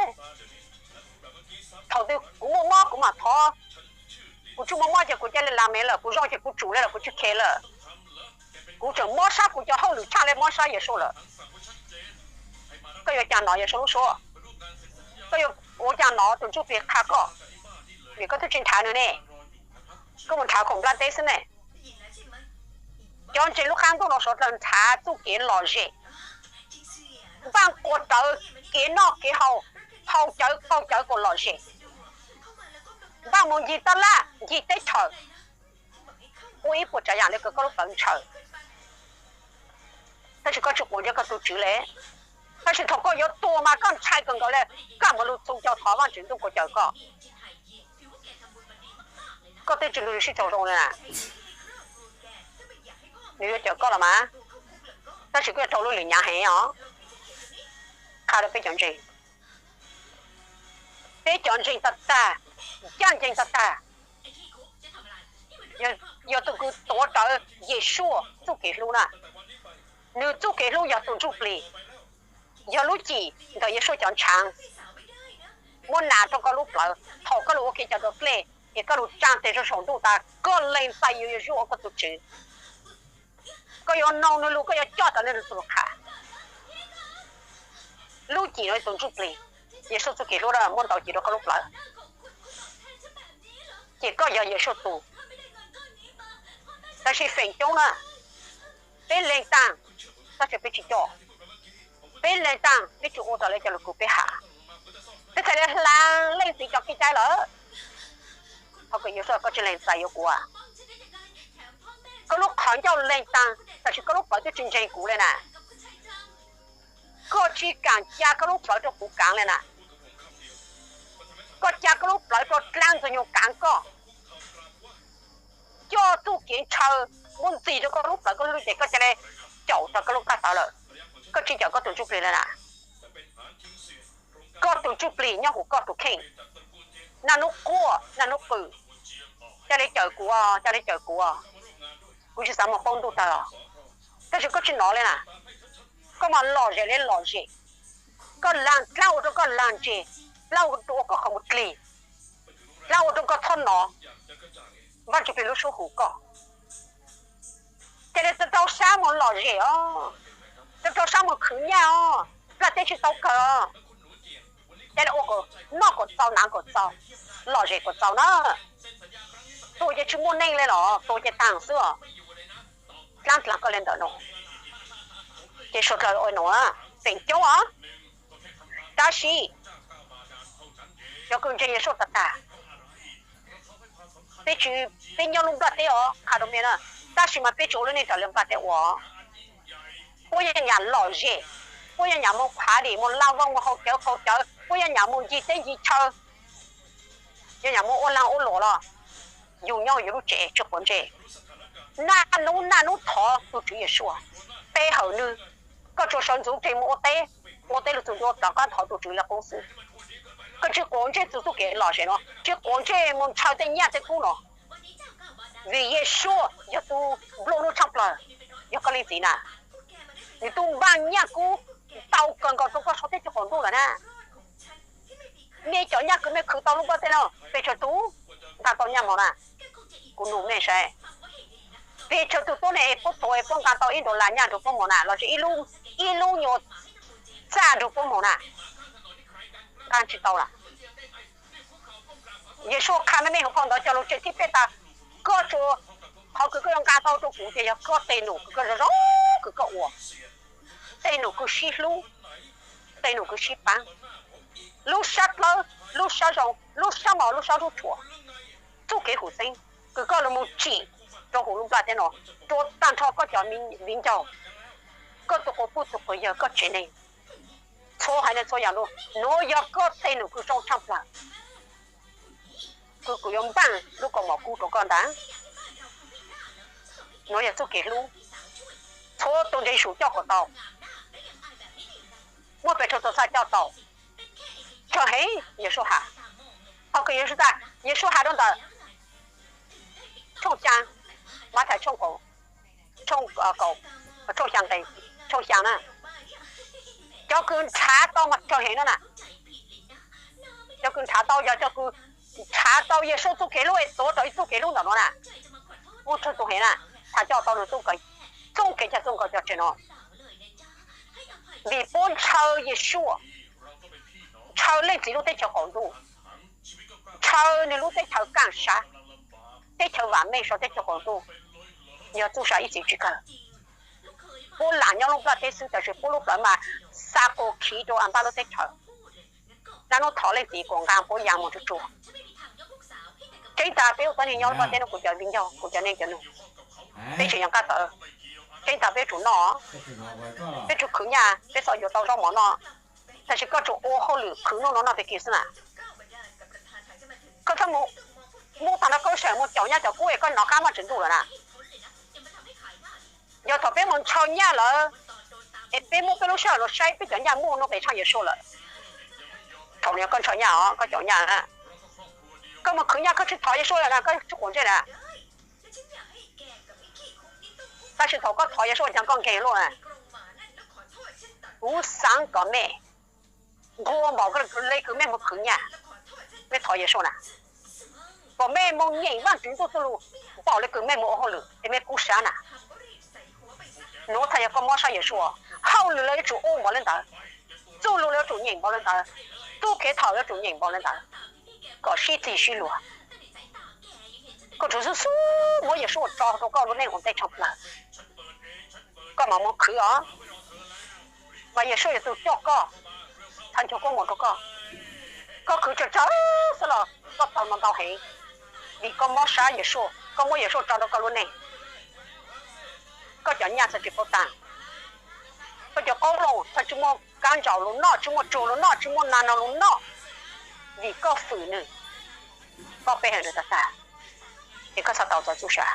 Thaum twg kuv muaj mob kuv mam thov, kuv tsis muaj mob ces kuv ca le las me lawm, kuv zoo ces kuv tsum le lawm, kuv tsis khe lawm. Kuv tseem mob sab kuv cov hauj lwm tshaj le mob sab Yeshua lawm. Koj yuav cas hnov Yeshua lub suab? Koj yuav ua cas hnov tus Ntsuj Plig qha koj? Vim koj twb tsis nrhav nws ne, koj mus nrhav khoom nplaj teb xwb ne. Cov ntseeg lub qab ntuj no sawv daws nrhav txuj kev lom zem, npaj nquas rawv kev noj kev haus, haus cawv kaus cawv kom lom zem, npaj mus ncig taj laj ncig teb chaws, ua ib puas tsav yam le kom koj lub plawv ntshaw. Tab sis koj tsis quav ntsej koj tus Tswv le. Tab sis thaum koj yuav tuag mas koj ntshai kawg nkaus le, koj mam lug txhua caug thov Vajtswv ntuj kuav cawm koj. Koj twb tsis nrug nws sib raug zoo li na, nws yuav cawm koj los mas, tab sis koj yuav raug lub lim hnyav heev os. Qha rau peb cov ntseeg, peb cov ntseeg tag tag, ncaj ncees tag tag, yog tus kws tuav rawv Yeshua txuj kev hlub na. Nws txuj kev hlub yog tus Ntsuj Plig, yog lub cim ntawm Yeshua cov ntshaav muab nas rau koj lub plawv. Thaum koj lug ua kev cai rau dlej es koj lug tsaa tes rau saum ntuj tas koj lees txais yus yog zuj ua koj tus Tswv, koj yuav noog nws lug, koj yuav coj raws nws txuj lug qha. Lub cim no tus Ntsuj Plig, Yeshua txuj kev hlub muab ntaus cim rau koj lub plawv, ces koj yog Yeshua tug. Tab sis feem coob na, peb lees taag, tab sis peb tsis coj. Peb lees taag peb tsis ua raws li cov lug kws peb has. Peb txhais le hlaav Leej Txiv cov kev cai lawm. Qhov kws Yeshua, koj tsis lees txais yuav kuv, koj lub qhov ncauj lees taag tab sis koj lub plawv twb tsis ntseeg kuv le na. Koj tsis kaam ca koj lub plawv rau kuv kaav le na. Koj ca koj lub plawv rau dlaab Ntxwg Nyoog kaav koj, coj txuj kev ntshaw muab ntxig rau koj lub plawv, koj lub lub ces koj ca le caum tau koj lub qab tawv lawm. Koj tsis caum koj tus Ntsuj Plig le na. Koj tus Ntsuj Plig nyob huv koj tus kheej, naj nub quaj naj nub qw, ca le cawm kuv, ca le cawm kuv, kuv tsis xav moog paub ntuj tawg. Tab sis koj tsis nov le na, koj mas lom zem le lom zem. Koj laag dlaab ua rau koj laag ntseg, dlaab ua rau koj qhov muag dlig, dlaab ua rau koj txhob nov Vaajtswv Plig lub suab hu koj. Ca le rau sab moog lom zem os, rau sab moog khwv nyaj os, nplaj teb tsis tau kawg os. Ca le ua kom noj kom txaus, hnav kom txaus, lom zem kom txaus na. Tuag ces tsis muaj neej le los tuag ces taag xwb os. Dlaab dlaag koj le ntawm no, ces suav dlawg ua no, feem coob os. Tab sis cov kws ntseeg Yeshua tag tag, peb tsis, peb nyob lub nplaj teb os, qha rau mej na, tab sis mas peb tsis ua lub neej raws li nplaj teb ua. Puab yog nyam lom zem, puab yog nyam moog party, moog laj vooj, moog haus cawv qaug cawv, puab yog nyam moog ncig teb ncig chaw, yog nyam moog ua laag ua luam los yug nyob yug lub tsev tsis quav ntsej. Naj nub naj nub thov tug Tswv Yeshua, pe hawm nwg. Koj tsuas sawv ntxuv tseg moog ua teb, ua teb lug txug ntua rov qab thov tug Tswv le qub xwb. Koj tsis quav ntsej txug txuj kev lom zem no, tsis quav ntsej moog ntshaw tej nyaj tej kub no. Vim Yeshua yog tug nplua nuj tshaaj plawg, yog koj leej txiv na. Nwg tub npaaj nyaj kub ntau kawg nkaus rau koj sau teb chaws qaum ntuj lawm na. Mej cov nyaj kws mej khwv tau lub nplaj teb no, pes tsawg tug nqa tau nyaj moog na? Kuv nug mej saib, pes tsawg tug tuab neeg es puab tuav es puab nqa tau ib dollar nyaj nrug puab moog na, lossis ib lub nyuas txaj nrug puab moog na? Nqa tsis tau lawm. Yeshua qha mej, mej huv phau ntawv cog lug tseg thib peb tas, koj tsuas Qhov kws koj yuav nqa tau rau kuv tias yog koj tej num kws koj zoo zoo kws koj ua, tej num kws sib hlub, tej num kws sib paab, lub sab dlawb, lub sab zoo, lub sab mos, lub sab ntsuj tshuam, txuj kev huv xeeb kws koj lug moog tsim rua huv lub nplaj teb no, rua taag nrho koj cov viv ncaus, koj tug quas puj tug quas yawg, koj tsev neeg, txhua haiv neeg txhua yaam lug, nuav yog koj tej num kws zoo tshaaj plawg, kws kuv yuav npaaj lub kaus mom kub rua koj ntag. Nuav yog txuj kev hlub, txhua tug ntseeg Yexus coj kom tau, muaj pes tsawg tug txhaj coj tau. Tsawg heev, Yexus has. Qhov kws Yexus tas, Yexus has rua ntawm tshooj xyaa, Mathais tshooj kaum, tshooj kaum, tshooj xyaa nqe, tshooj xyaa na, cov kws nrhav tau mas tsawg heev no na. Cov kws nrhav tau yog cov kws nrhav tau Yexus txuj kev hlub es tuav rau ib txuj kev hlub ntawm nuav na. Muaj tsawg tug heev na, txhaj coj tau nwg txuj kev coj txuj nkos cov tsev no. Vim puab ntshaw Yexus, ntshaw Leej Txiv lub teb chaws qaum ntuj, ntshaw nwg lub teb chaws kaaj sab, teb chaws vam meej so teb chaws qaum ntuj, yog txuj sa ib txwm tsis kawg. Puab lam nyob lub nplaj teb xwb, tab sis puab lub plawv mas xa quas khiv rua npaj lub teb chaws. Naj nub thov Leej Txiv kuas nqaa puab yaa moog tsuj tsuag. Tseeb tas peb ua tuab neeg nyob lub nplaj teb no, kuv cov viv ncaus, kuv cov neeg cov nug, peb tseem yuav nqaj tawv. Tseeb tas peb tsum noj, peb tsum khwv nyaj, peb xav yuav tau zaub mov noj, tab sis koj tsum ua hauj lwm khwv noj no noj peg kig xwb na. Koj txhob mus, mus taag nrho koj lub sij hawm mus caum nyaj caum kub es koj nov qab muaj tswv ntuj lawm na. Yog thaum peb mus ntshaw nyaj lawm, es peb muab peb lub sij hawm los saib peb cov nyaj muaj nuj nqis tshaaj Yexus lawm, thaum no koj ntshaw nyaj os, koj caum nyaj, koj mus khwv nyaj koj tsis thov Yexus lawm na, koj tsis quav ntsej na. Tab sis thaum koj thov Yexus, caag koj nkeeg luaj na. Kuv xaav kom mej nqua npaum le kws mej mus khwv nyaj, mej thov Yexus na, kom mej moog nyeem Vaajtswv txuj lug npaum le kws mej mus ua hauj lwm es mej kub sab na. Nuav txhaj yog koj mob sab Yexus, hauj lwm los yuav tsum ua npaum le ntawd, txuj lug los yuav tsum nyeem npaum le ntawd, txuj kev thov yuav tsum nyeem npaum le ntawd, kom sib txig sib luag. Koj tsum xub xub muab Yexus tso rau koj lub neej ua ntej tshaj plawg, koj mam mus khwv os. Mas Yexus yog tug coj koj, thav ncuag koj mus rau koj. Koj khwv tsawg tsawg xwb los koj tau ntau heev, vim koj mob sab Yexus, koj muab Yexus tso rau koj lub neej. Koj cov nyaj txhaj tsis paub taag, koj cov qoob loo txhaj tsis muaj kab ntsaum lug noj, tsis muaj tsuag lug noj, tsis muaj nas noog lug noj, vim koj fwm nwg, koj pe hawm nwg tag tag, es koj txhaj tau txov txuj sa.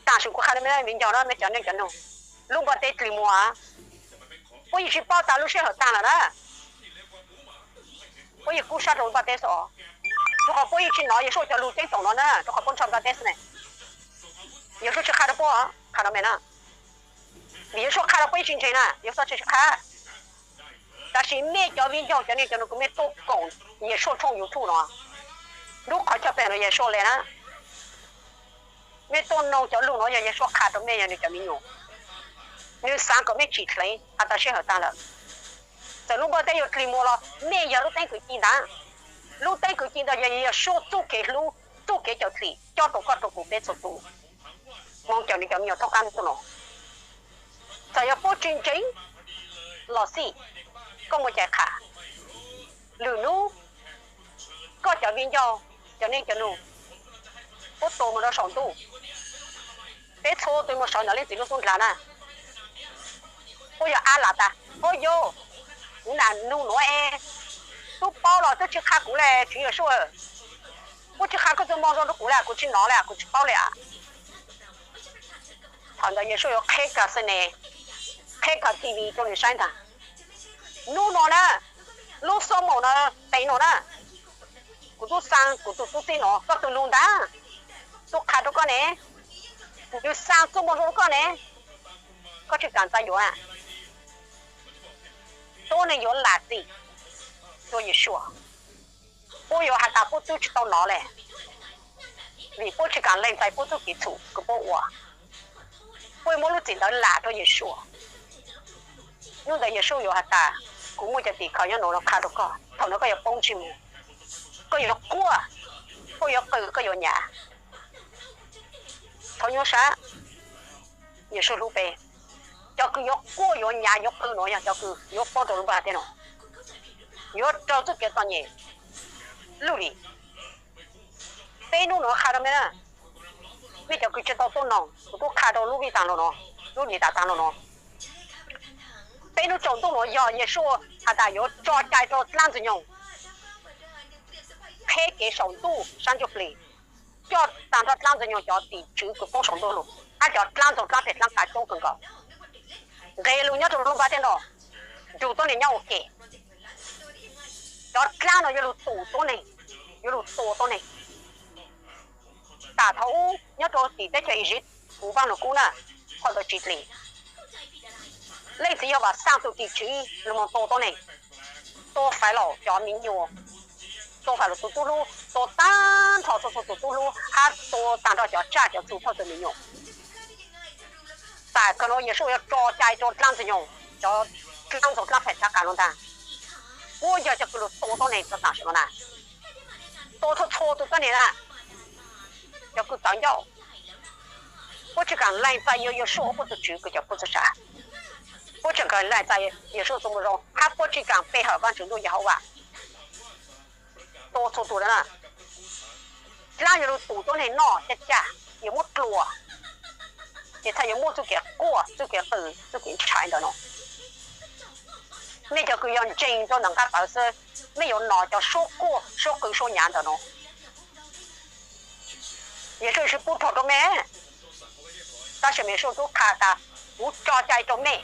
Tam sim kuv qha rau mej viv ncaus na, mej cov neej cov nug, lub npaj teb dlig muag, puab yeej tsis paub tas lub sij hawm taag lawm na. Puab yeej kub sab rau lub npaj teb xwb os, rau qhov puab yeej tsis nov Yexus cov lug ceeb toom no na, rau qhov puab ntshaw npaj teb xwb ne. Yexus tsis qha rau puab, qha rau mej na. Vim Yexus qha rau puab yeej tsis ntseeg na, Yexus tsis qha. Tab sis mej cov viv ncaus cov neej cov nug kws mej tuaj koom Yexus tshooj YouTube no, lub qhov chaw pem no Yexus le na, mej tuaj noog cov lug no yog Yexus qha rau mej yog nwg cov me nyuam. Nwg xaav kom mej tsim dleev has tas sij hawm taag lawm. Txawm lub npaj teb yuav dlig muag los mej yog lub teeb kwv ci ntag. Lub teeb kwv ci ntawd yog Yexus txuj kev hlub, txuj kev cawm dlim coj rau koj rau kuv peb txhua tus moog cawm nwg cov me nyuam thaub qaab ntuj no. Txawm yog puab tsis ntseeg los xij, koj muaj cai qha. Lwm nub koj cov viv ncaus, cov neej cov nug, puab tua moog rau saum ntuj, peb txhua tus moog sawv ntawm Leej Txiv lub xub ndlag na. Puab yog ab lam tas, o yog, kuv nam nug nuav es, tub paub los tub tsis qha kuv le Tswv Yexus. Puab tsis qha koj txuj moo zoo rau kuv le, kuv tsis nov le, kuv tsis paub le. Thaum ntawd Yexus yuav qheb kag xwb ne, qheb kag TV rau nwg saib ntag. Nub no na, lub xuab moos no, pem no na, kuv tub xaa kuv tug tub txib no, koj tug nug ntag, tub qha rau koj ne, nws xaa txuj moo zoo rau koj ne, koj tsis kam ntxai yuav na. Tuab neeg yuav lam txim rua Yeshua, puab yuav has tas puab twb tsis tau nov le, vim puab tsis kam lees txais puab txuj kev txhum kws puab ua. Puab yuav muab lub txim ntawd lam rua Yeshua. Hnub ntawd Yeshua yuav has tas, kuv muaj cov tim khawv nyob nuav qha rua koj, thaum nuav koj yuav poob ntsej muag, koj yuav quaj, koj yuav qw, koj yuav nyav. Txhob nyuaj sab, Yexus hlub peb. Cov kws yuav quaj yuav nyav yuav qw no yog cov kws yuav poob rau lub nplaj teb no, yuav raug txuj kev txom nyem, luj lim. Peb hnub no qha rau mej na, mej cov kws tsi tau tuaj noog, kuv tub qha rau lub vij taag lug no, lub lim taag taag lug no. Peb hnub tsaus ntuj no yog Yexus has tas yuav tso cai rau dlaab ntxwg nyoog, qheb kev saum ntuj sab ntsuj plig, coj taag nrho dlaab ntxwg nyoog cov tim tswv kws poob saum ntuj lug, hab cov dlaab ntxoog dlaab phem dlaab qas coob kawg nkaus nqes lug nyob rau lub nplaj teb no, nrug tuab neeg nyob ua ke. Cov dlaab no yuav lug tua tuab neeg, yuav lug tua tuab neeg. Tam thaum ub nyob rau tim teb chaws Iziv, kuv Vaaj Lug Kub na, phau ntawv tsis dlim, Leej Txiv Yehauj Vas saaj tug tim tswv lug moog tua tuab neeg, tua Fav Laus cov miv nyuas, tua Fav Laus tug tub hlub, tua taag nrho txhua txhua tug tub hlub, hab tua taag nrho cov tsaj cov txu thawj tug miv nyuas. Tam kawg no Yexus yuav tso cai rau dlaab ntxwg nyoog, cov dlaab ntxoog dlaab phem dlaab qas no ntaag, puab yog cov kws lug tua tuab neeg txhua taam sim no na, tua txhua txhua tug tuab neeg na. Cov kws tawv ncauj, puab tsi kaam lees txais yuav Yexus ua puab tug tswv kws cov puab txhua tsav, puab tsi kaam lees txais Yexus txuj moo zoo, hab puab tsi kaam pe hawm Vaajtswv ntuj Yehauj Vas. Tua txhua tug na, dlaab yuav lug tua tuab neeg noj caj caj, yuav muab dlua, ces txhaj yuav muaj txuj kev quaj txuj kev qw txuj kev ntshai ntawm no. Mej cov kws yog ntseeg rua ntawm nqaj tawv xwb, mej yuav nov cov suab quaj suab qw suab nyav ntawm no. Yexus tsi pub rhuav rua mej, tab sis Yexus tub qha tas kuv tso cai rua mej,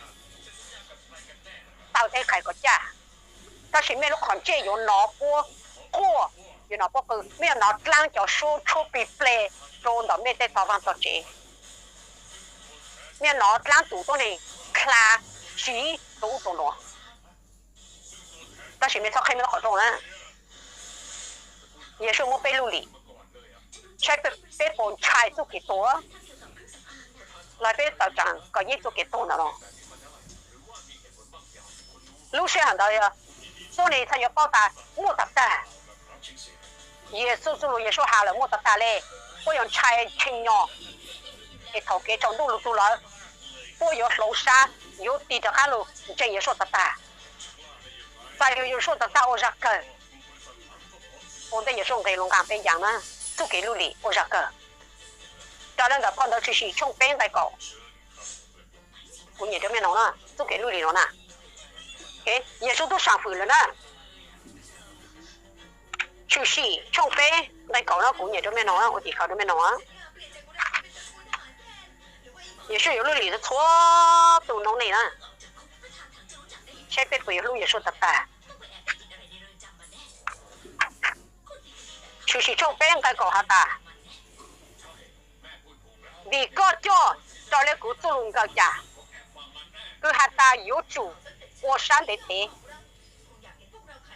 taw teb qhais kom caj, tab sis mej lub qhov ntsej yuav nov puab quaj, yuav nov puab qw, mej yuav nov dlaab cov suab tshuab plig pleg rua ntawm mej tej tog vaaj tog tsev. Mej yuav nov dlaab tus tuab neeg dlha siv rua ub rua nuav. Tab sis mej txhob qheb mej lub qhov rooj na. Yexus muab peb lub lim, saib peb puas ntshai txuj kev tuag, los peb tawm tsaam kom yeej txuj kev tuag ntawm no. Lub sij hawm ntawd tuab neeg txhaj yuav paub tas muaj tag tag. Yexus txuj lug Yexus has lawm muaj tag tag le, puab yuav ntshai tshee nyo. Es thaum kev tsaus ntuj lug txug lawm, puab yuav hloov sab, yuav tig rov qab lug ntseeg Yexus tag tag. Txais yuav Yexus tag tag ua zag kawg. Ua ntej Yexus nqis lug nqaa peb yaam na, txuj kev lub lim ua zag kawg. Raws le ntawm phau ntawv Tshwm Sim tshooj peb nqai kaum, kuv nyem rua mej no na, txuj kev lub lim no na. Yexus tub saam fwm lawm na. Tshwm Sim tshooj peb nqai kaum no kuv nyem rua mej no, ua tim khawv rua mej no. Yexus yuav lub lim txhua tus noob neej na, saib peb puas yuav hlub Yexus tag tag. Tshwm Sim tshooj peb nqai kaum has tas, vim koj coj raws le kuv txuj lug nkaw cas, kws has tas yuav tsum ua sab ntev ntev,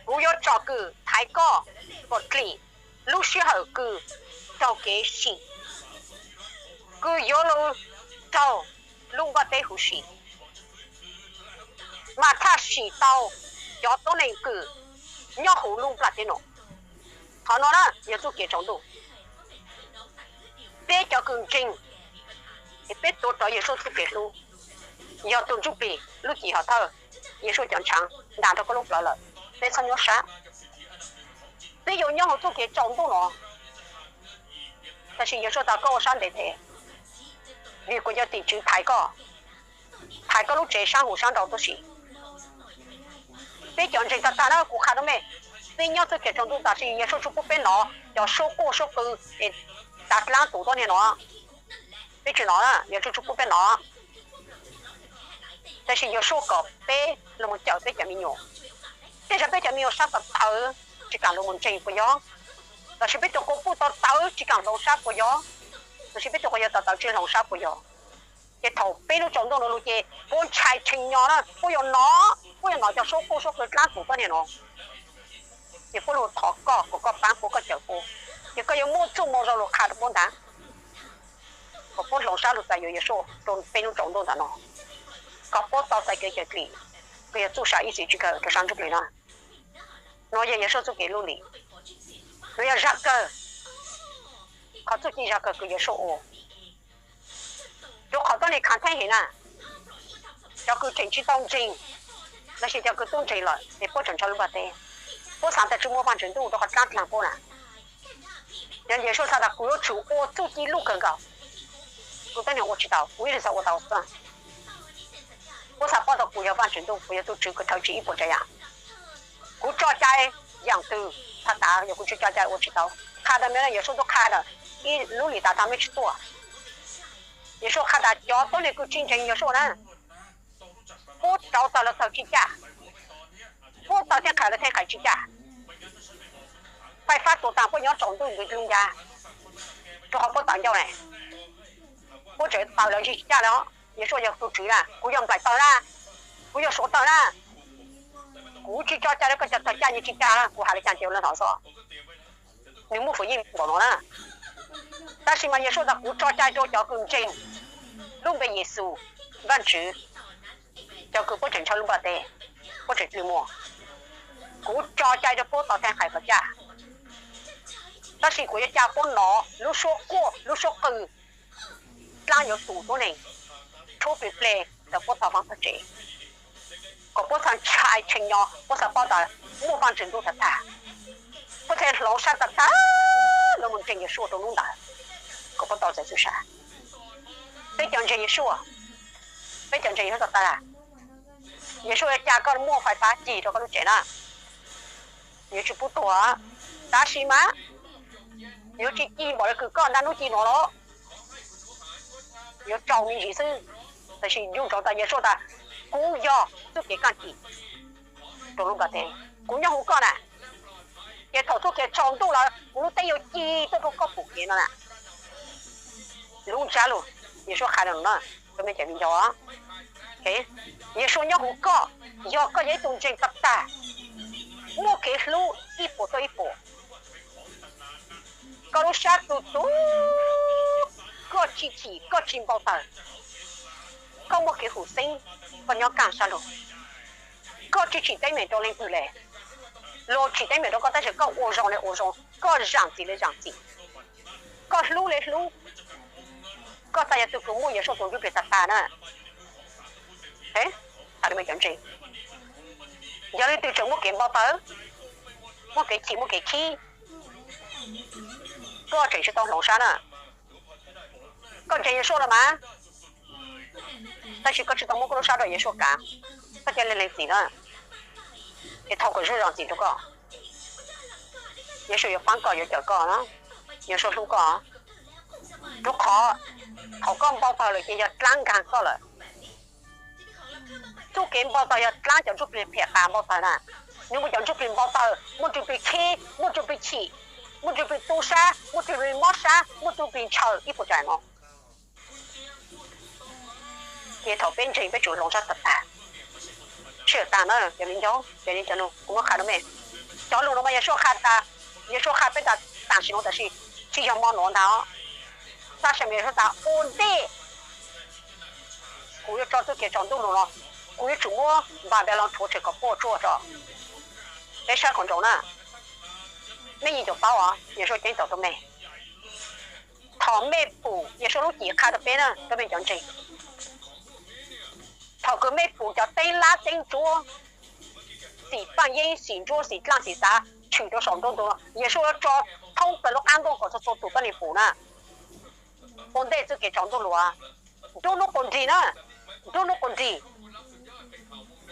kuv yuav tsom kws thaiv koj kom dlim lub sij hawm kws raug kev sim, kws yuav lug raug lub nplaj teb huv si, mas thaj sim tau cov tuab neeg kws nyob huv lub nplaj teb no. Qhov no na yog txuj kev tsaus ntuj. Peb cov kws ntseeg, peb tuav rawv Yexus txuj kev hlub, yog tug ntsuj plig lub cim hom thawj, Yexus cov ntshaav ntaag rua koj lub plawv lawm, peb txhob nyuaj sab. Peb yuav nyob huv txuj kev tsaus ntuj no, tab sis Yexus tas koj ua sab ntev ntev, vim kuv cov tim tswv thaiv koj, thaiv koj lub tsev saab huv saab nrau tuab si. Peb cov ntseeg tag tag na kuv qha rua mej, peb nyob txuj kev tsaus ntuj tab sis Yexus tsi pub peb nov cov suab quaj suab qw, tas dlaab tus tuab neeg no. Peb tsi nov, Yexus tsi pub peb nov. Tab sis Yexus kom peb lug moog cawm peb cov me nyuam. Tej zag peb cov me nyuam sab tawv tawv tsi kaam lug moog ntseeg puas yog? Tab sis peb tug quas puj tawv tawv tsi kaam hloov sab puas yog? Tab sis peb tug quas yawg tawv tawv tsi hloov sab puas yog? Ces thaum peb hnub tsaus ntuj no lug ces puab ntshai tshee nyo na, puab yuav nov, puab yuav nov cov suab quaj suab qw dlaab tus tuab neeg no. Ces puab lug thov koj kom koj paab puab, koj cawm puab, ces koj yuav muaj txuj moo zoo lug qha rua puab ntaag, kom puab hloov sab lug txais yuav Yexus rua peb hnub tsaus ntuj ntawm no, kom puab tau txais kev cawm dlim, kws yog txuj sa ib txwm tsi kawg rua saab ntsuj plig na. No yog Yexus txuj kev lub lim, no yog zag kawg, qhov txuj ci zag kawg kws Yexus ua. Rau qhov tuab neeg khav theeb heev na, cov kws tseem tsis tau ntseeg los sis cov kws tub ntseeg lawm es puab tseem ntshaw lub nplaj teb. Puab xaav tas tsi muaj Vaajtswv Ntuj rau qhov dlaab dlaag puab na. Yog Yexus xaav tas kuv yuav tsum ua txuj ci luj kawg nkaus, kuv tuab neeg ua tsis tau, kuv ib leeg xaav ua tau xwb. Puab xaav paub tas kuv yog Vaajtswv Ntuj, kuv yog tug Tswv kws thawj tswj ib puas tsav yaam. Kuv tso cai yaam twg txha tas, yog kuv tsi tso cai ua tsis tau. Qha tas mej, Yexus tub qha tas ib lub lim tas tag mej tsi tuaj. Yexus qha tas cov tuab neeg kws tsi ntseeg Yexus na, puab rauv taws los taws tsi caj, puab taws theej qhais los theej qhais tsi caj. Faij fab tuav taag puab nyob tsaus ntuj nkaus lug ncaag, rau qhov puab taws ncauj ne, puab tseem taws lawv tsi caj le. Yexus yog tug Tswv na, kuv yog nplaim taws na, kuv yog suav taws na, kuv tsi tso cai rau koj cov taws caj, nws tsi caj, kuv has le caag ces le hnov xwb. Nws muaj fwm yeej npaum no na. Tab sis mas Yexus tas kuv tso cai rau cov kws ntseeg lub npe Yexus, Vaajtswv, cov kws puab tseem ntshaw lub nplaj teb, puab tseem dlej muag. Kuv tso cai rau puab taws theej qhais taws caj. Tab sis kuv yuav ca puab nov lub suab quaj lub suab qw, dlaab yuav tu tuab neeg, rhuab plig pleg rau puab tog vaab tog tsev, kom puab txhad ntshai tshee nyo, puab txhad paub tas muaj Vaajtswv Ntuj tag tag, puab txhad hloov sab tag tag, lawv moog ntseeg Yexus rau lub ntawd, kom puab tau txais txuj sa. Peb cov ntseeg Yexus, peb cov ntseeg Yexus tag tag, Yexus yuav ca koj muaj fais fab cig rau koj lub tsev na. Yuav tsi pub tuag, tab sis mas yuav tsi ci npaum le kws koj nrag nub ci nuav los, yuav tsaus me ntsis xwb. Tab sis ncu ntsoov tas Yexus tas kuv yog txuj kev kaaj cim rau lub nplaj teb, kuv nyob huv koj na. Ces thaum txuj kev tsaus ntuj lawm kuv lub teb yuav ci tuaj rau koj pum kev no na. Lub ntsab lug, Yexus qha no na, cov me cov viv ncaus, Yexus nyob huv koj, yog koj yog ib tug ntseeg tag tag, muaj kev hlub ib puas tuaj ib puas, koj lub sab tu tu, koj tsis chim koj tsis npau taws, koj muaj kev hum xeeb, koj nyob kaaj sab lug, koj tsis tsim teeb meem rau leej twg le, luag tsim teeb meem rau koj tab sis koj ua zoo le ua zoo, koj zaam txim le zaam txim, koj hlub le hlub, koj txhad yog tug kws muaj Yexus tug ntsuj plig tag tag na. Cov ntseeg, yog leej twg tseem muaj kev npau taws, muaj kev chim muaj kev khib, koj tseem tsis tau hloov sab na. Koj ntseeg Yexus los mas, tab sis koj tsis tau muab koj lub sab rau Yexus kav, koj ca le lees txim na. Es thov kom Yexus zaam txim rau koj. Yexus yuav paab koj, yuav cawm koj, Yexus hlub koj. Rau qhov thaum koj npau taws lawm ces yog dlaab nkaag koj lawm. Txuj kev npau taws yog dlaab cov ntsuj plig phiam tas npau taws na. Nwg muaj cov ntsuj plig npau taws, muaj ntsuj plig khib, muaj ntsuj plig chim, muaj ntsuj plig tu sab, muaj ntsuj plig mob sab, muaj ntsuj plig ntshaw ib puas tsav no. Ces thaum peb ntseeg peb tsum hloov sab tag tag, sib tag na. Cov viv ncaus, cov viv ncaus, kuv muab qha rau mej, cov lug no mas Yexus qha tas, Yexus qha peb tas tam sim no tam sim, tsis yog mo nuav ntag. Tab sis mas Yexus tas ua ntej kuv yuav tso txuj kev tsaus ntuj lug no, kuv yuav tsum muab Npanpilon rhuav tshem kom puaj tsuaj tso. Peb saib qhov ntsoov na, mej yeej paub os, Yexus ceeb toom rau mej. Thaum mej pum Yexus lub cim qha rau peb na, rau mej cov ntseeg, thaum kws mej pum cov teeb lab teeb ntsuab, xim paaj yeeb xim ntsuab xim dlaaj xim xav tshwm rau saum nruab ntug no, Yexus yuav tso thoob plaws lub qaab ntuj kom txhua txhua tus tuab neeg pum na. Ua ntej txuj kev tsaus ntuj lug, nruab nub quas nrig na, nruab nub quas nrig,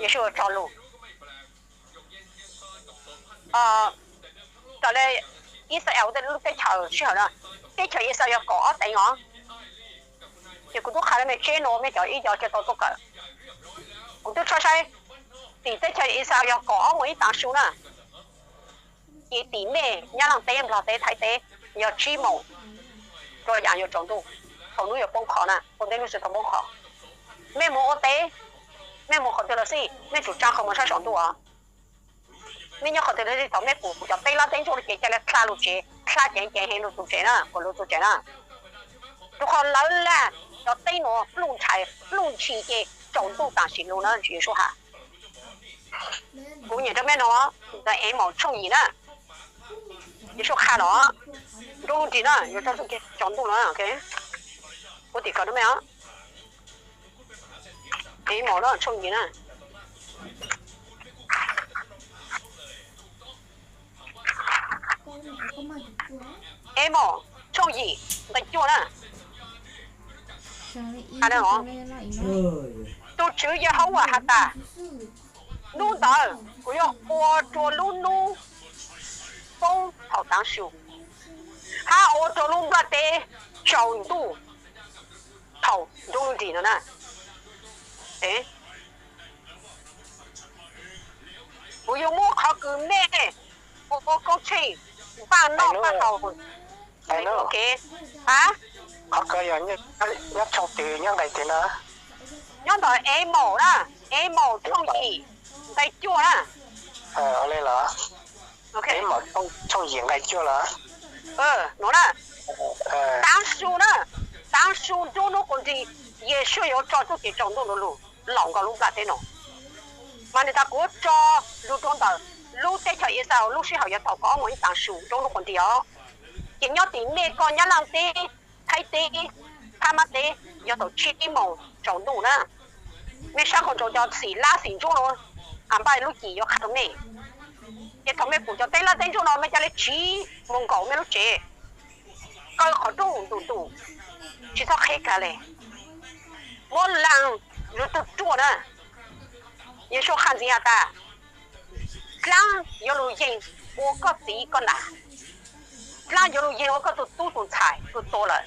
Yexus yuav tso lug. Raws le Israel lub teb chaws sij hawm no, teb chaws Israel yog kaum ob teev os. Ces kuv tub qha rau mej tseb nuav mej cov ib co tsi tau tuaj kawm. Kuv tub tshawb saib, tim teb chaws Israel yog kaum ob moos ib taav su na. Ces tim mej Nyab Laaj teb, Nplog teb, Thaib teb yog tsib moos rua yaam yuav tsaus ntuj, thaum nub yuav poob qho na, ua ntej nub tsi tau poob qho. Mej moog ua teb, mej moog qhov twg los xij, mej tsum tsaa qhov muag saib saum ntuj os. Mej nyob qhov twg los xij, thaum mej pum cov teeb lab teeb ntsuab no ces ca le dlha lug tsev, dlha ceev ceev heev lug txug tsev na, kuas lug txug tsev na. Rua qhov lawv lag cov teeb nuav pluj ntshis ces tsaus ntuj tam sim lug na, Yexus has. Kuv nyam rua mej no, ntawm Emaus tshooj yim na, Yexus qha los, nruab nub nrig na, yuav tsaus ntuj no, kuv tim kawm rua mej os. Amos na, tshooj yim na. Amos tshooj yim nqe cuaj na. Tus Tswv Yehauvas has tas, hnub ntawd kuv yuav ua rua lub hnub poob thaum taav su, hab ua rua lub nplaj teb tsaus ntuj thaum nruab hnub nris no na. Kuv yuav muab qhov kws mej ua koob tsheej npaj noj npaj haus. Qhov kws yog nyob tshooj twg nyob nqe twg na? Nyob ntawm Amos na, Amos tshooj yim nqe cuaj na. Amos tshooj yim nqe cuaj los? Nuav na, taav su na, taav su nruab hnub quas nrig, Yeshua yuav tso txuj kev tsaus ntuj lug laum nkaus lub nplaj teb no. Mas nwg tas kuv tso lug rua ntawm lub teb chaws Israel lub sij hawm yog thaum kaum ob moos ib taav su nruab hnub quas nrig os. Ces nyob tim mej koj Nyab Laj teb, Thaib teb, Phab Mab teb yog thaum tsib moos tsaus ntuj na. Mej sab koom tsaus cov xim lab xim ntsuab no, a npaj lub cim yuav qha rua mej. Ces thaum mej pum cov teb lab teb ntsuab no mej ca le tsib moos nkaum mej lub tsev, kaw qhov rooj ntum ntum, tsi txhob qheb kag le. Muab laag lug tug ruaj na. Yeshua qha ntxiv has tas, dlaab yuav lug yeeg ua koj txiv koj nam, dlaab yuav lug yeeg ua koj tug tub tug ntxhais tug tua lawm,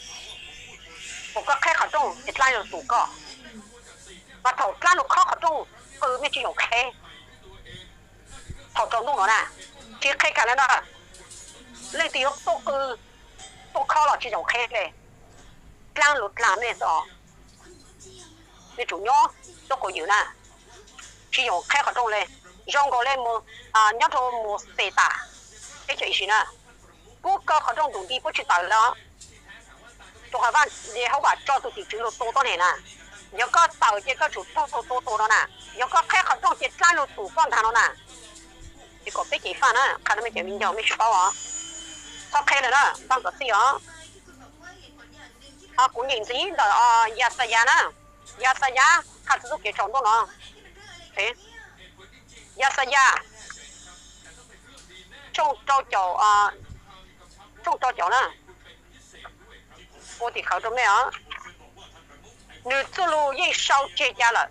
kuas koj qheb qhov rooj ces dlaab yuav lug tum koj. Mas thaum dlaab lug khob qhov rooj, qw mej tsi zoo qheb. Thaum tsaus ntuj no na, tsi qheb kag le na. Leej twg yuav tuaj qw tuaj khob los tsi zoo qheb le. Dlaab lug dlaag mej xwb os. Mej tsum nyob tuaj quas ywm na, tsi zoo qheb qhov rooj le. Zoo nkaus le nyob rua mus xes tas teb chaws Iziv na, puab kaw qhov rooj ntum nti puab tsi tawm le. Rua qhov Vaj Yehauvas tso tug tim tswv lug tua tuab neeg na. Yog koj tawm ces koj tsum raug tua tua no na. Yog koj qheb qhov rooj ces dlaab lug tum koj ntaag no na. Ces kom peb cev faj na, qha rua mej cov viv ncaus mej tsi paub os. Txhob qheb le na, npaj kom txhij os. Kuv nyeem ntxiv ntawm Yaxayas na. Yaxayas qha txug txuj kev tsaus ntuj no. Yaxayas tshooj rau caum, tshooj rau caum na. Ua tim khawv rua mej os. Nwg txuj lug yeej sau tseg ca lawm,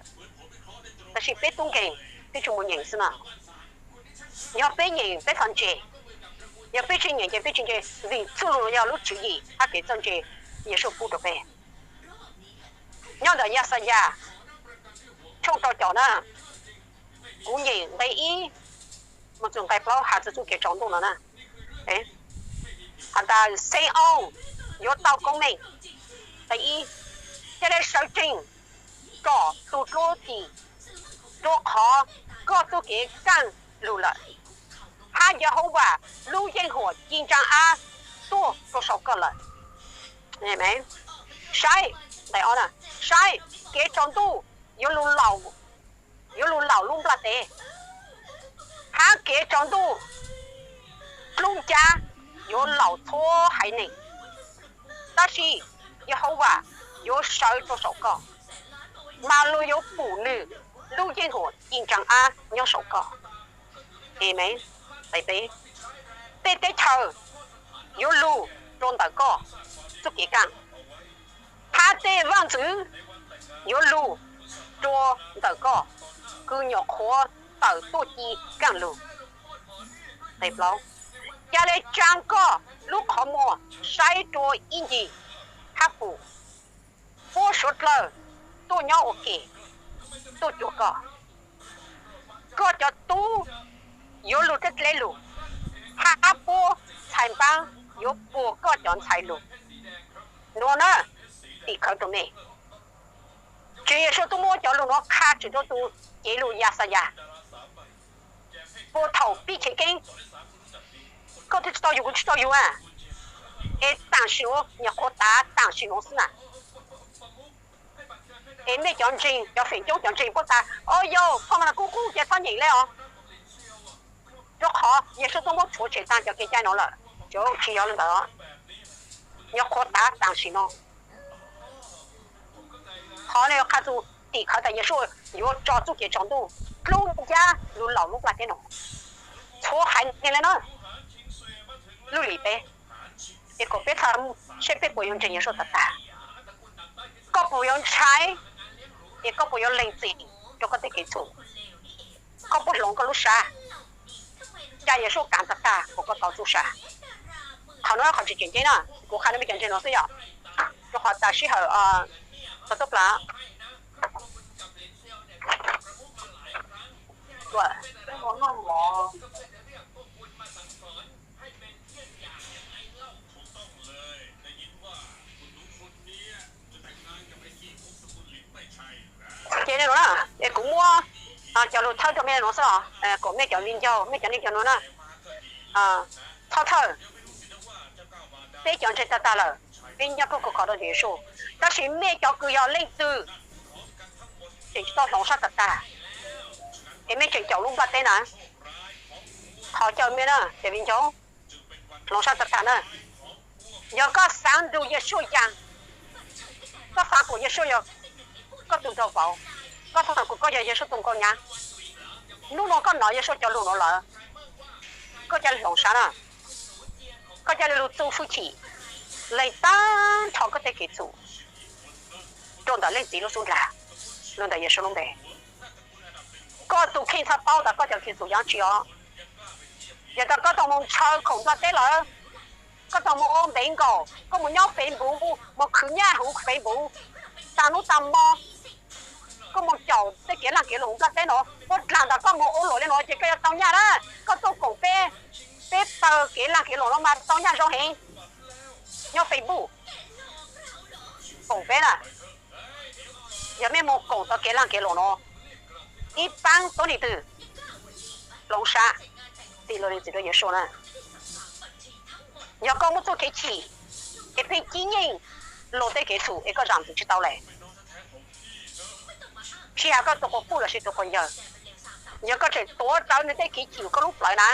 tab sis peb tub nkeeg peb tsi mus nyeem xwb na. Yog peb nyeem peb txhos ntse, yog peb tsi nyeem ces peb tsi ntse, vim txuj lug yog lub tswv yim hab kev txawj ntse Yeshua pub rua peb. Nyob ntawm Yaxayas tshooj rau caum na, kuv nyeem nqe ib mus txug nqe plaub has txug txuj kev tsaus ntuj no na. Has tas, Xee-oos yuav tau koob meej. Nqe ib, ca le sawv tsees tsom tus dluab tis, rua qhov koj txuj kev kaaj lug lawm, hab Yehauvas lub yeej huam ci ntsaa ab tuaj rua sau koj lawm. Saib, nqe ob, saib, kev tsaus ntuj yuav lug laum, yuav lug laum lub nplaj teb, hab kev tsaus ntuj dlub ncab yuav laum txhua haiv neeg. Tab sis Yehauvas yuav sawv rua saum koj, mas luag yuav pum nwg lub yeej huam ci ntsaa ab nyob saum koj. Amees. Nqe peb, tej teb chaws yuav lug rua ntawm koj txuj kev kaaj, hab tej vaaj ntxwv yuav lug rua ntawm koj kws nyuam qhuav tawm tuaj ci kaaj lug. Nqe plaub, ca le tsaa koj lub qhov muag saib rua ib ncig hab pum, puab suav dlawg tuaj nyob ua ke tuaj cuag koj. Koj cov tub yuav lug dleb dleb lug, hab puab ntxhais npaab yuav puag koj cov ntxhais lug. Nuav na, tim khawv rua mej. Tswv Yexus tuaj muab cov lug nuav qha tshwm rua tug cev lug Yaxayas. Puag thaum pib cheem keeb, koj twb tsi tau yug kuv tsi tau yug a, es taam sim nuav nyuam qhuav tav taam sim nuav xwb na. Es mej cov ntseeg, cov feem coob cov ntseeg puab tas, o yau, phoj ma na kub kub ces txhob nyeem le os. Rua qhov Yexus tuaj muab tshuav tshem taag cov kev cai nuav lawm, tsis yog le ntawd, nyuam qhuav tav taam sim nuav. Qhov le qha txug tim khawv tas Yexus yuav tso txuj kev tsaus ntuj dlub ncab lug laum lub nplaj teb no. Txhua haiv neeg le na, lub lim peb, es kom peb txhaj seb peb puas yuav ntseeg Yexus tag tag. Koj puas yuav ntshai, es koj puas yuav lees txim rau koj tej kev txhum? Koj puas hloov koj lub sab, ca Yexus kav tag tag kom koj tau txuj sa? Qhov no qhov tseem ceeb na, kuv qha rau mej cov ntseeg no xwb yom, rau qhov tas sij hawm txog tub plag Ces li no na, es kuv muab cov lus thawb rau mej no xwb os, kom mej cov viv ncaus, mej cov neeg cov nus na, txhob thawj. Peb cov ntseeg tag tag lawm, peb nyob kawg kawg kho rau ntawm Yexus, tab sis mej cov kws yog leej twg tseem tsis tau hloov sab tag tag, es mej tseem caum lub nplaj teb na, thov caw mej na cov viv ncaus, hloov sab tag tag na. Yog koj xaav nrug Yexus yaas, koj xaav kuas Yexus yog koj tug nraug vauv, koj xaav kuas koj yog Yexus tug nkauj nyab, nub nua koj nov Yexus cov lug nuav lawm, koj ca le hloov sab na, koj ca le lug txuj hwj chim, lees taag nrho koj tej kev txhum rua ntawm Leej Txiv lub xub nraag, lug ntawm Yexus lub npe. Koj tug kheej txhaj paub tas koj cov kev txhum yog dlaab tsi os. Yog tas koj tau moog ntshaw khoom nplaj teb lawm, koj tau moog ua npev nkaum, koj moog nyob Facebook, moog khwv nyaj huv Facebook, taag nub taag mo, koj moog caum tej kev laag kev lum nplaj teb no, puab dlaag tas koj moog ua luam le no ces koj yuav tau nyaj na. Koj tuaj koom peb, peb taw kev laag kev lum no mas tau nyaj zoo heev. Nyob Facebook koom peb na, yog mej moog koom tau kev laag kev lum no, ib paab tuab neeg twg hloov sab, txim lug lees txim rua Yexus na. Yog koj muab txuj kev chim, es pheej cib nyeej luas tej kev txhum es koj zaam txim tsis tau lawm, tsis has koj tug quas puj lossis tug quas yawg, yog koj tseem tuav rawv nwg tej kev chim koj lub plawv na,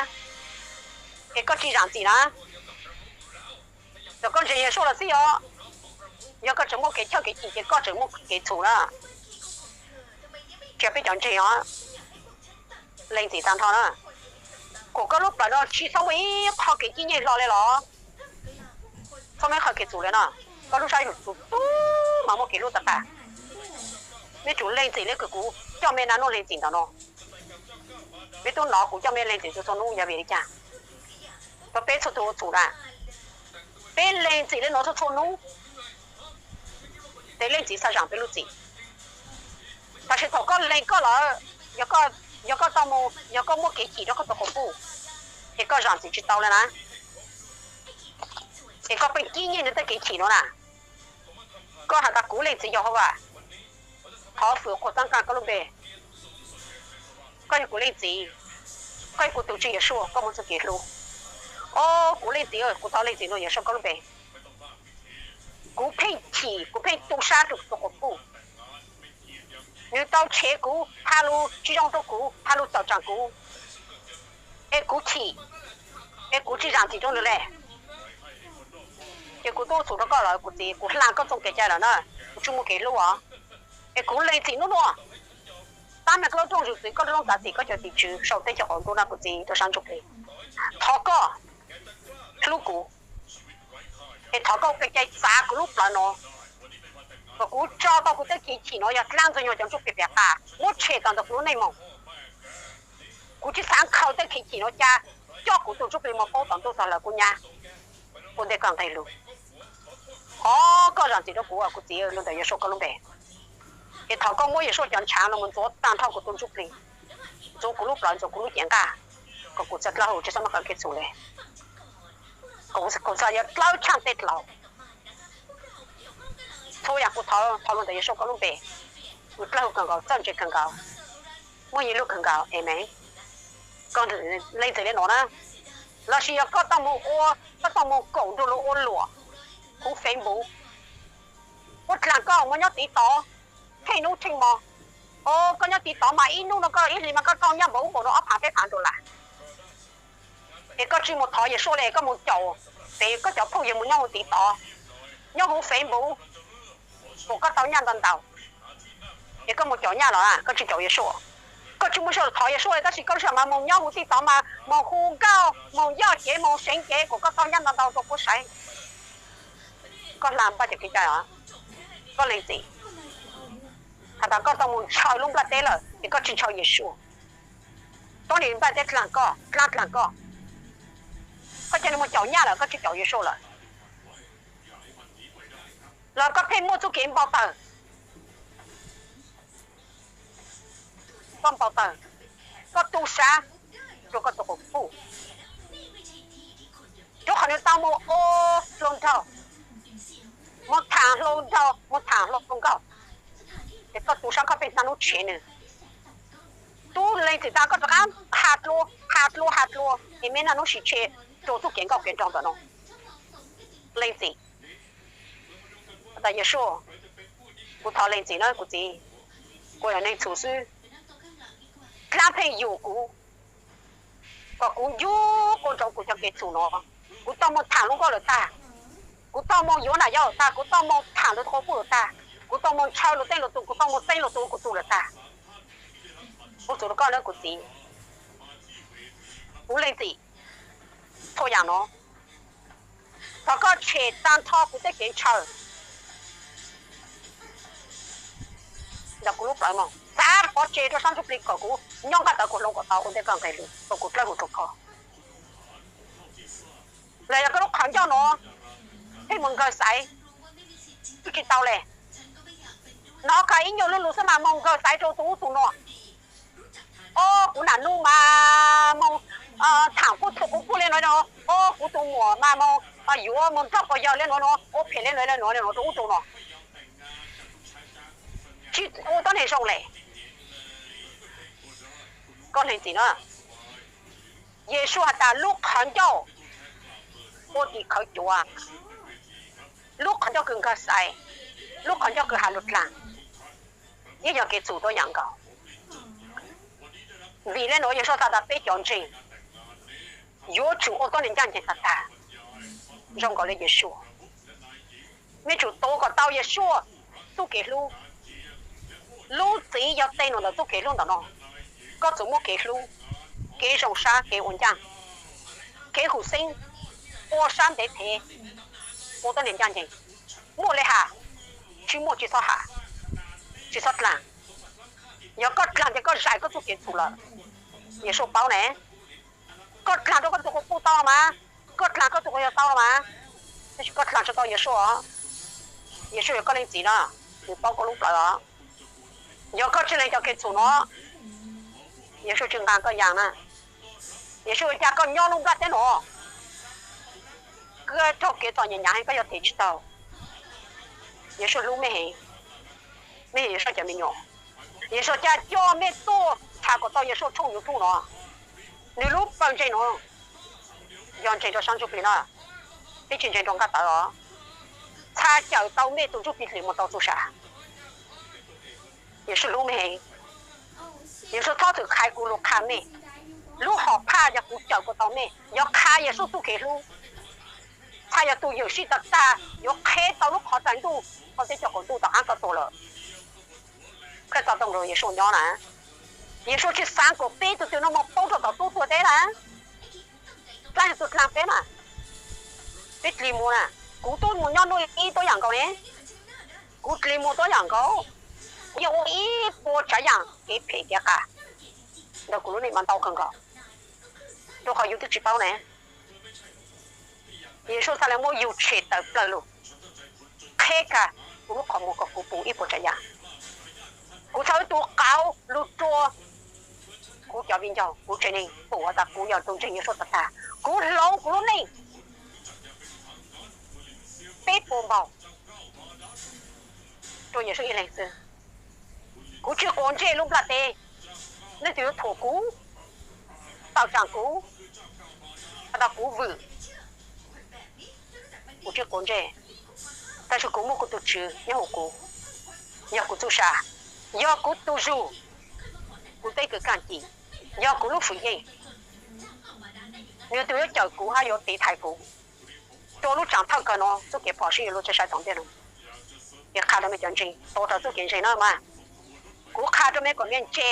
es koj tsis zaam txim na, yog koj ntseeg Yexus lawm xwb yog, yog koj tseem muaj kev chawj kev chim ces koj tseem muaj kev txhum na. Tsis yog peb cov ntseeg os, lees txim taag nrho na, kuas koj lub plawv no tsis txhob muaj ib qho kev cib nyeej hlo le los, txhob muaj ib qho kev txhum le no. Koj lub sab yuav tsum tub mas muaj kev hlub tag tag. Mej tsum lees txim le kws kuv coj mej na nuj lees txim ntawm no. Mej tub nov kuv coj mej lees txim txhua txhua nub yog vim li cas? Rua peb txhua tug ua txhum na, peb lees txim le nuav txhua txhua nub, tes Leej Txiv xav zaam peb lub txim. Tab sis thaum koj lees koj lawm, yog koj tau mus, yog koj muaj kev chim rua koj tug quas puj, ces koj zaam txim tsis tau le na. Ces koj pheej cib nyeej nwg tej kev chim nuav na. Koj has tas kuv leej txiv Yehauvas, thov fwm quas taab qaaj koj lub npe. Koj yog kuv leej txiv, koj yog kuv tug tswv Yeshua, koj muaj txuj kev hlub. O, kuv leej txiv, kuv thov leej txiv nuav Yeshua koj lub npe. Kuv pheej chim, kuv pheej tu sab rua kuv tug quas puj. Nwg tau tshev kuv, has lug tsi zoo rua kuv, has lug txhaum tsaam kuv, es kuv chim, es kuv tsi zaam txim rua nwg le. Ces kuv tub txhum rua koj lawm kuv txiv, kuv hla koj txooj kev cai lawm na, kuv tsi muaj kev hlub os. Es kuv lees txim nub nua, tab meeg koj lub rooj zwm txwv, koj lub rooj tav txim, koj cov tim tswv sau teb chaws qaum ntuj na kuv txiv rua sab ntsuj plig. Thov koj hlub kuv, es thov koj ua kev cai txav kuv lub plawv nuav, kom kuv tso tau kuv tej kev chim nuav yog dlaab ntxwg nyoog cov ntsuj plig piam qas muab tshem tawm ntawm kuv lub neej moog. Kuv tsi xaav khaws tej kev chim nuav ca coj kuv tug ntsuj plig moog paub tom ntuj txog lawm kuv nyab ua ntej koj nqeg lug. Thov koj zaam txim rua kuv, kuv txiv, lug ntawm Yeshua koj lub npe. Es thov koj muab Yeshua cov ntshaav nuav moog ntxuav taag nrho kuv tug ntsuj plig, ntxuav kuv lub plawv, ntxuav kuv lub cev nqaj, kom kuv txawv dlawb hau tsi xaav muaj qhov kev txhum le, kom kuv txawv yuav dlawb tshaaj tej dlaus. Txhua yaam kuv thov, thov lug ntawm Yeshua koj lub npe, kuv dlawb hau kawg nkaus, txawj ntse kawg nkaus, muaj nyiaj lug kawg nkaus. Amees. Koj lees txim le nuav na, lossis yog koj tau moog ua, koj tau moog koom nrug luag ua luam huv Facebook, puab dlaag koj moog nyob tiv tov theej nub theej mo. O, koj nyob tiv tov mas ib nub nuav koj ib hlis mas koj tau nyaj npaum ub npaum nuav ob phaav peb phaav dollar. Es koj tsi moog thov Yeshua le, koj moog caum, ces koj cov phooj ywg moog nyob huv tiv tov, nyob huv Facebook, kom koj tau nyaj ntau ntau. Es koj mus caum nyaj los koj tsis caum Yeshua. Koj tsis muaj sij hawm thov Yeshua li, tab sis koj lub sij hawm mas mus nyob huv TikTok mas mus hu nkauj, mus yoj cev, mus seev cev kom koj tau nyab ntau ntau rau kuv saib. Koj hla npaj cov kev cai os, koj lees txim. Has tas koj tau mus ntshaw lub nplaj teb lawm ces koj tsis ntshaw Yeshua. Koj nim npaj teb dlaag koj, dlaab dlaag koj. Koj cov neeg mus caum nyaj lawm koj tsis caum Yeshua lawm, los koj pheej muaj txuj kev npau taws. Koj npau taws, koj tu sab rua koj tus quas puj, rua qhov nwg tau moog ua hluas nraug, moog thaam hluas nraug, moog thaam hluas nkauj, es koj tu sab koj pheej naj nub tshev nwg. Tub lees txim tas koj rov qab has dlua, has dlua, has dlua es mej naj nub sim tshev rua txuj kev nkauj kev nraug ntawm no. Lees txim. Tas Yeshua, kuv thov lees txim na kuv txiv, kuv yog neeg txhum xwb. Dlaab pheej yug kuv, kom kuv ncu quas ntsoov kuv cov kev txhum no. Kuv tau moog thaam lub nkoj lawm tag, kuv tau moog yuav nam yau lawm tag, kuv tau moog thaam lug quas puj lawm tag, kuv tau moog ntshaw lug teej lug tug, kuv tau moog teeb lug tug kuv tug lawm tag. Ua txug rua koj na kuv txiv, kuv lees txim txhua yaam no. Thov koj tshem taag nrho kuv tej kev ntshaw ntawm kuv lub plawv moog, xav pov tseg rua sab ntsuj plig kom kuv nyob nqaj tawv kuv hloov kom tau ua ntej koj nqe lug rua kuv dlawb huv rua koj. Los yog koj lub qhov ncauj no pheej moog nkawg xaiv, tub tsis tau le. Nov kag ib nyuag lub lug xwb mas moog nkawg xaiv rua tug ub tug no. Ob, kuv nam nub mas moog thaam puj tug quas puj le nuav no. Ob, kuv tus muam mas moog yuav moog nrog quas yawg le nuav no, ua phem le nuav le nuav le nuav rua ub rua no. Tsis ua tuab neeg zoo le. Koj lees txim na. Yeshua has tas lub qhov ncauj ua tim khawv cuav, lub qhov ncauj kws nkawg xaiv, lub qhov ncauj kws has lug dlaag, yeej yog kev txhum tuab yaam nkaus. Vim le nuav Yeshua has tas peb cov ntseeg yuav tsum ua tuab neeg ncaj nceeg tag tag zoo nkaus le Yeshua. Mej tsum tuav kom tau Yeshua txuj kev hlub. Lub txiv yog tej num ntawm txuj kev hlub ntawm no. Koj txug muaj kev hlub, kev zoo sab, kev ua ncaaj, kev hum xeeb, ua sab ntev thev, ua tuab neeg ncaj nceeg. Muaj le has, tsis muaj tsis txhob has, tsis txhob dlaag. Yog koj dlaag ces koj zais koj txuj kev txhum lawm. Yeshua paub ne. Koj dlaag rua koj tug quas puj tau los mas, koj dlaag koj tug quas yawg tau los mas, tab sis koj dlaag tsi tau Yeshua. Yeshua yog koj leej txiv no, nws paub koj lub plawv os. Yog koj tsi lees cov kev txhum no, Yeshua tsi nqaa koj yaam na. Yeshua ca koj nyob lub nplaj teb no, koj raug kev txom nyem nyav heev koj yuav them tsi tau. Yeshua hlub mej heev, mej yog Yeshua cov me nyuam. Yeshua ca coj mej tuaj tham kom tau Yeshua tshooj YouTube no. Nws lub pawg ntseeg no yog ntseeg rua sab ntsuj plig na, peb tsi ntseeg rua nqaj tawv os. Txha cawm tau mej tug ntsuj plig hlis mus tau txuj sa. Yeshua hlub mej heev. Yeshua txhob txwm qha kuv lug qha mej. Lub hom phaj yog kuv cawm kuv tau mej, yog qha Yeshua txuj kev hlub. Txha yog tug ywm sij tag tag yuav qhev tau lub qhov rais ntuj, qhov teb cov qaum ntuj tom qaab koj tuag lawm. Koj tau tau nrug Yeshua nyob na. Yeshua tsi xaav kom peb tug twg no moog paub rua tom tub tuag teb na. Dlaab yog tug dlaag peb mas, peb dlig mus na. Kuv tub mus nyob nub ib tuab yaam nkaus ne. Kuv dlig mus tuab yaam nkaus, kuv yeej ua ib puas tsaav yaam kev phem kev qas ntawm kuv lub neej mas ntau kawg nkaus, rua qhov yus twb tsi paub ne. Yeshua txhaj le muab yug tshem tawm plawg lug, qheb kag kuv lub qhov muag kom kuv pum ib puas tsaav yaam. Kuv txhaj ib tug qauv lug rua kuv cov viv ncaus, kuv tsev neeg pum has tas kuv yog tug ntseeg Yeshua tag tag. Kuv hloov kuv lub neej peb puas npaug rua Yeshua ib leeg xwb. Kuv tsi quav ntsej lub nplaj teb. Leej twg yuav thuam kuv, tawm tsaam kuv, has tas kuv vwm, kuv tsi quav ntsej. Tab sis kuv muaj kuv tug Tswv nyob huv kuv, yog kuv txuj sa, yog kuv tug zug, kuv teb kws kaaj ci, yog kuv lub fwm yeej. Nwg tug yuav cawm kuv hab yuav tiv thaiv kuv rua lub tsaam thawj kawg no txuj kev phom sib yuav luag tsi sai tom ntej no. Ces qha rua mej cov ntseeg tuav rawv txuj kev ntseeg na mas. Kuv qha rau mej kom mej ntse,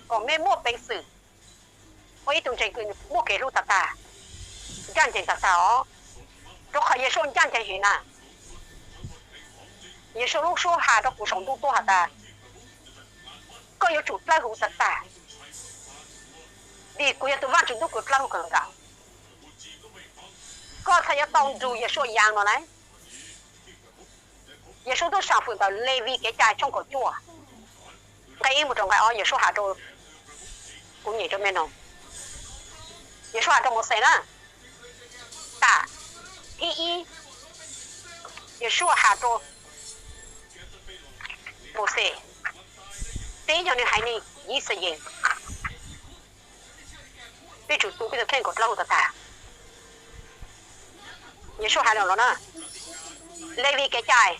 kom mej muaj peev xwm ua ib tug ntseeg kws muaj kev hlub tag tag, ncaj ncees tag tag os. Rau qhov Yeshua ncaj ncees heev na. Yeshua lub suab has rau kuv saum ntuj tuaj has tas, koj yuav tsum dlawb huv tag tag, vim kuv yog tus Vaajtswv ntuj kws dlawb huv kawg nkaus. Koj txhaj yuav tau nrug Yeshua yaav no na. Yeshua tub saam fwm ntawm Levi kev cai tshooj kaum cuaj, nqe ib mus rau nqe ob, Yeshua has rau, kuv nyem rau mej noog, Yeshua has rau Mauxes na, tam thib ib, Yeshua has rau Mauxes, teb yog nwg haiv neeg Yixalayees, peb tsum tu peb tug kheej kom dlawb huv tag tag. Yeshua has no los na, Levi kev cai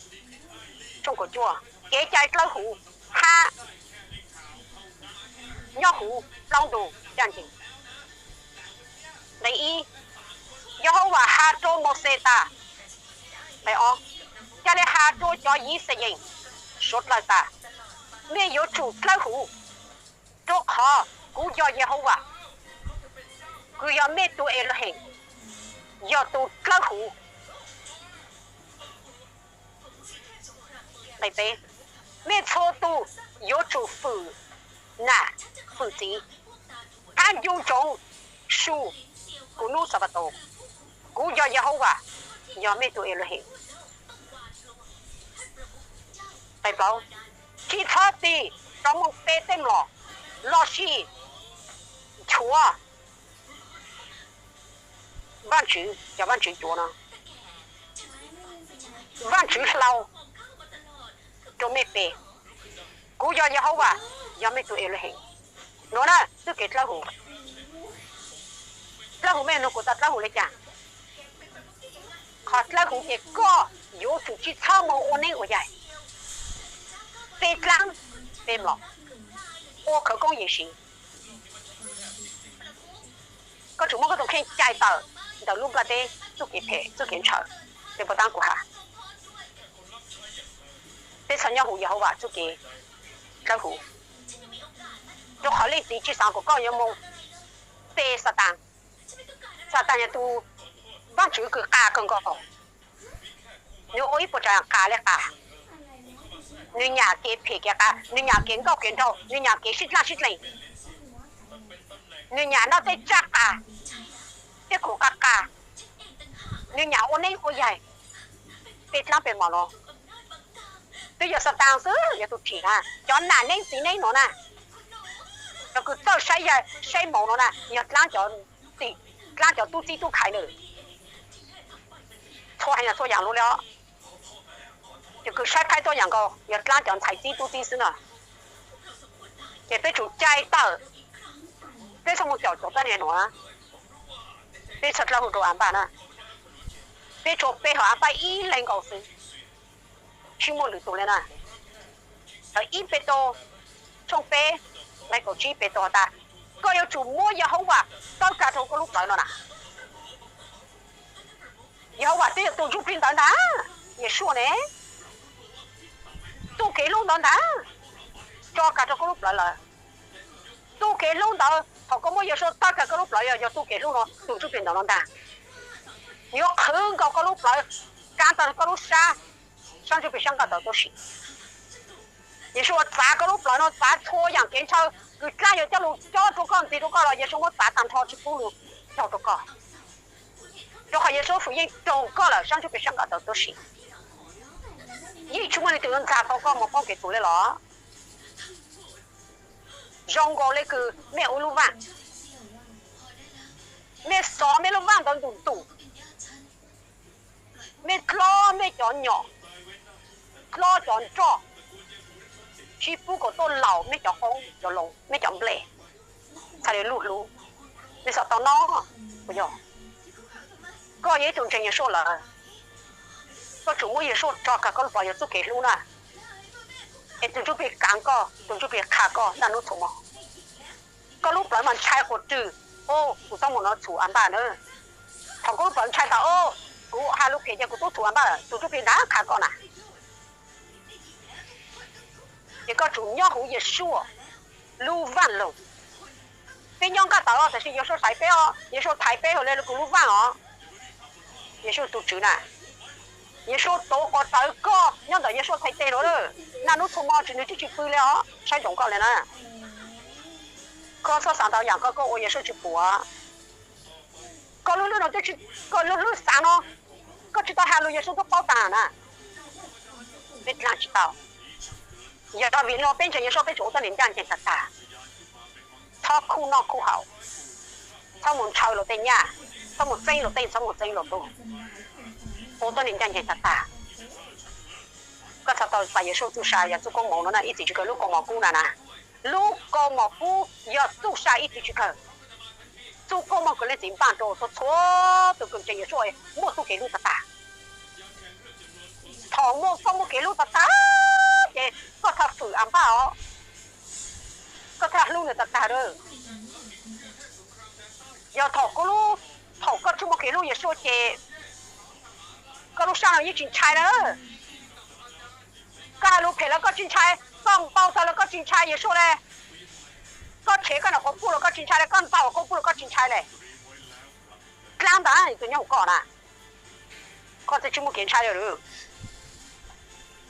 tshooj kaum cuaj, kev cai dlawb huv hab nyob huv plaub ntug ncaj ncees. Nqe ib, Yehauvas has rua Mauxes tas, nqe ob, ca le has rua cov Yixalayees suav dlawg tas, mej yuav tsum dlawb huv, rua qhov kuv yog Yehauvas, kws yog mej tug Elohim, yog tug dlawb huv. Nqe peb, mej txhua tug yuav tsum fwm nam fwm txiv hab ncu ntsoov su kuv nub Xanpataus. Kuv yog Yehauvas, yog mej tug Elohim. Nqe plaub, tsi txhob tig rov moog pe tej mlom lossis nchuav Vaajtswv, cov vaajtswv cuav no, Vaajtswv hlau rua mej pe. Kuv yog Yehauvas, yog mej tug Elohim. Nuav na, txuj kev dlawb huv. Dlawb huv mej nug kuv tas dlawb huv le caag? Qhov dlawb huv ces koj yuav tsum tsi txhob moog ua neeb ua yaig, pe dlaab pe mlom, ua khawv koob yim siv. Koj tsum muab koj tug kheej cai tawm ntawm lub nplaj teb txuj kev phem txuj kev ntshaw. Peb puas taab kuv has? Peb txhad nyob huv Yehauvas txuj kev dlawb huv, rua qhov leej txiv tsi xaav kuas koj yuav moog pe Xataan. Xataan yog tug vaajtswv kws qas kawg nkaus. Nwg ua ib puas tsav qas le qas. Nwg nyam kev phem kev qas, nwg nyam kev nkauj kev nraug, nwg nyam kev sib dlaaj sib dleeg, nwg nyam noj tej tsaj qas, tej khoom qas qas, nwg nyam ua neeb ua yaig, pe dlaab pe mlom los. Twb yog Xataan xwb yog tug tsim na, cov nam neeb txiv neeb nuav na, cov kws txawj saib yaig saib moov nuav na yog dlaab cov, dlaab cov tub txib tub khais na. Txhua heev, txhua yaam lug le os. Cov kws saib phaib tuab yaam nkaus yog dlaab cov ntxhais txib tub txib xwb na. Ces peb tsum cai tawm, peb txhob moog caum cov tuab neeg nuav, peb txhad dlawb huv rua Anpaj na. Peb tsuas pe hawm Anpaj ib leeg nkaus xwb, tsi muaj lwm tug le na. Ib Petus tshooj peb nqe kaum tsib, Petus has tas, koj yuav tsum muab Yehauvas tawb kag rua koj lub plawv no na. Yehauvas twb yog tug ntsuj plig ntawd ntag, Yeshua ne, tug kev hlub ntawd ntag, tso kag rua koj lub plawv lawm. Tug kev hlub ntawd, thaum koj muab Yeshua tawb kag koj lub plawv, yog, yog tug kev hlub no, tug ntsuj plig ntawd no ntag. Nws yuav qhwv nkaus koj lub plawv, kaav tag koj lub sab, sab ntsuj plig sab nqaj tawv tuab si. Yeshua txav koj lub plawv no, txav txhua yaam kev ntshaw kws dlaab yuav coj lug cob rua koj, ntxiv rua koj los Yeshua muab txav taag nrho tsi pub lug cob rua koj. Rua qhov Yeshua fwm yeej raug koj lawm, sab ntsuj plig sab nqaj tawv tuab si. Yeej tsi muaj leej twg yuav ntxag tau koj moog paub kev txhum le los. Zoo nkaus le kws mej ua lub vaaj, mej xov mej lub vaaj ntawd ntum ntum, mej dlob mej cov nyom, dlob cov nroj, tsi pub kom tuaj laum mej cov qoob cov loo, mej cov nplej, txhaj le lug hlub. Mej xav tau no, puas yog? Koj yog ib tug ntseeg Yeshua lawm, koj tsum muab Yeshua tso kag koj lub plawv, yog txuj kev hlub na. Es tug ntsuj plig kaav koj, tug ntsuj plig qha koj naj nub txhua mo. Koj lub plawv mas ntshai quas rwg, o, kuv txhob moog nov txhum Anpaj na. Thaum koj lub plawv ntshai tas, o, kuv has lug phem ces kuv tub txhum Anpaj, tug ntsuj plig nrag qha koj na. Ces koj tsum nyob huv Yeshua lub vaaj loog. Peb nyob nqaj tawv os, tab sis Yeshua thaiv peb os, Yeshua thaiv peb hauv le kuv lub vaaj os. Yeshua tus Tswv na, Yeshua tuav quas txawv koj nyob ntawm Yeshua txhais tes no lawm. Naj nub txhua mo tsis nwg tsis tsis pw le os, saib ntsoov koj le na. Koj txhob xaav ntau yaam koj, koj ua Yeshua tsis puam. Koj lub hlwb no, koj lub hlwb xaav no, koj tsis tau has lug Yeshua twb paub taag na. Peb dlaag tsis tau. Yog vim no peb ntseeg Yeshua peb tsum ua tuab neeg ncaj ncees tag tag. Txhob khuj noj khuj haus, txhob mus ntshaw luag tej nyaj, txhob mus txeeb luag tej, txhob mus txeeb luag tug, ua tuab neeg ncaj ncees tag tag. Koj txhais tau txais Yeshua txuj sa yog txuj koob moov no na, ib txwm tsis kawg lub kaus mom kub na na. Lub kaus mom kub yog txuj sa ib txwm tsis kawg. Txuj koob moov kws leej txiv npaj rau txhua txhua tug kws ntseeg Yeshua muaj txuj kev hlub tag tag. Thaum muaj, koj muaj kev hlub tag tag ces koj txhaj fwm Am Npaj os, koj txhaj hlub nws tag tag lawm. Yog thaum koj, thaum koj tsis muaj kev hlub Yeshua ces koj lub sab no yeej tsis ntshai na. Koj has lus phem los koj tsis ntshai, koj npau taws los koj tsis ntshai Yeshua le. Koj tshev koj nom quav puj los koj tsis ntshai le, koj npau quav puj los koj tsis ntshai le. Dlaab ntawd tus nyob huv koj na, koj txhaj tsis muaj kev ntshai le.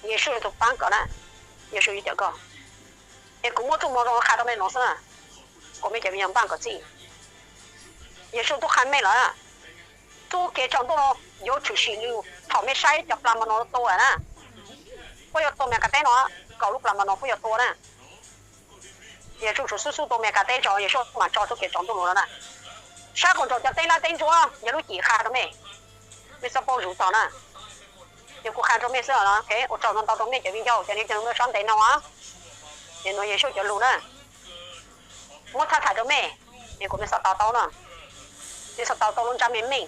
Yeshua yog tus paab koj na, Yeshua yuav cawm koj. Es kuv muab txuj moo zoo qha rau mej no xwb na, kom mej cov viv ncaus npaj kom txhij. Yeshua tub qha mej lawm, txuj kev tsaus ntuj no yuav tshwm sim lug thaum mej saib cov plas mos no tua na. Puab yuav tua Mes Kas teb no, kaum lub plas mos no puab yuav tua na. Yeshua tsum xub xub tua Mes Kas teb tso, Yeshua mam tso txuj kev tsaus ntuj no na. Saib quas ntsaum cov teb lab teb ntsuab, yog lub cim qha rau mej, mej txhob paub zuv txog na. Yog kuv qha rau mej xwb, ua tsaug ntau ntau rau mej cov viv ncaus, cov niam cov txiv mej sab ntev no, es nuav Yeshua cov lug na, muab txhaj txhais rau mej, es kuas mej xav to taub na, mej xav to taub lub ntsab mej meej,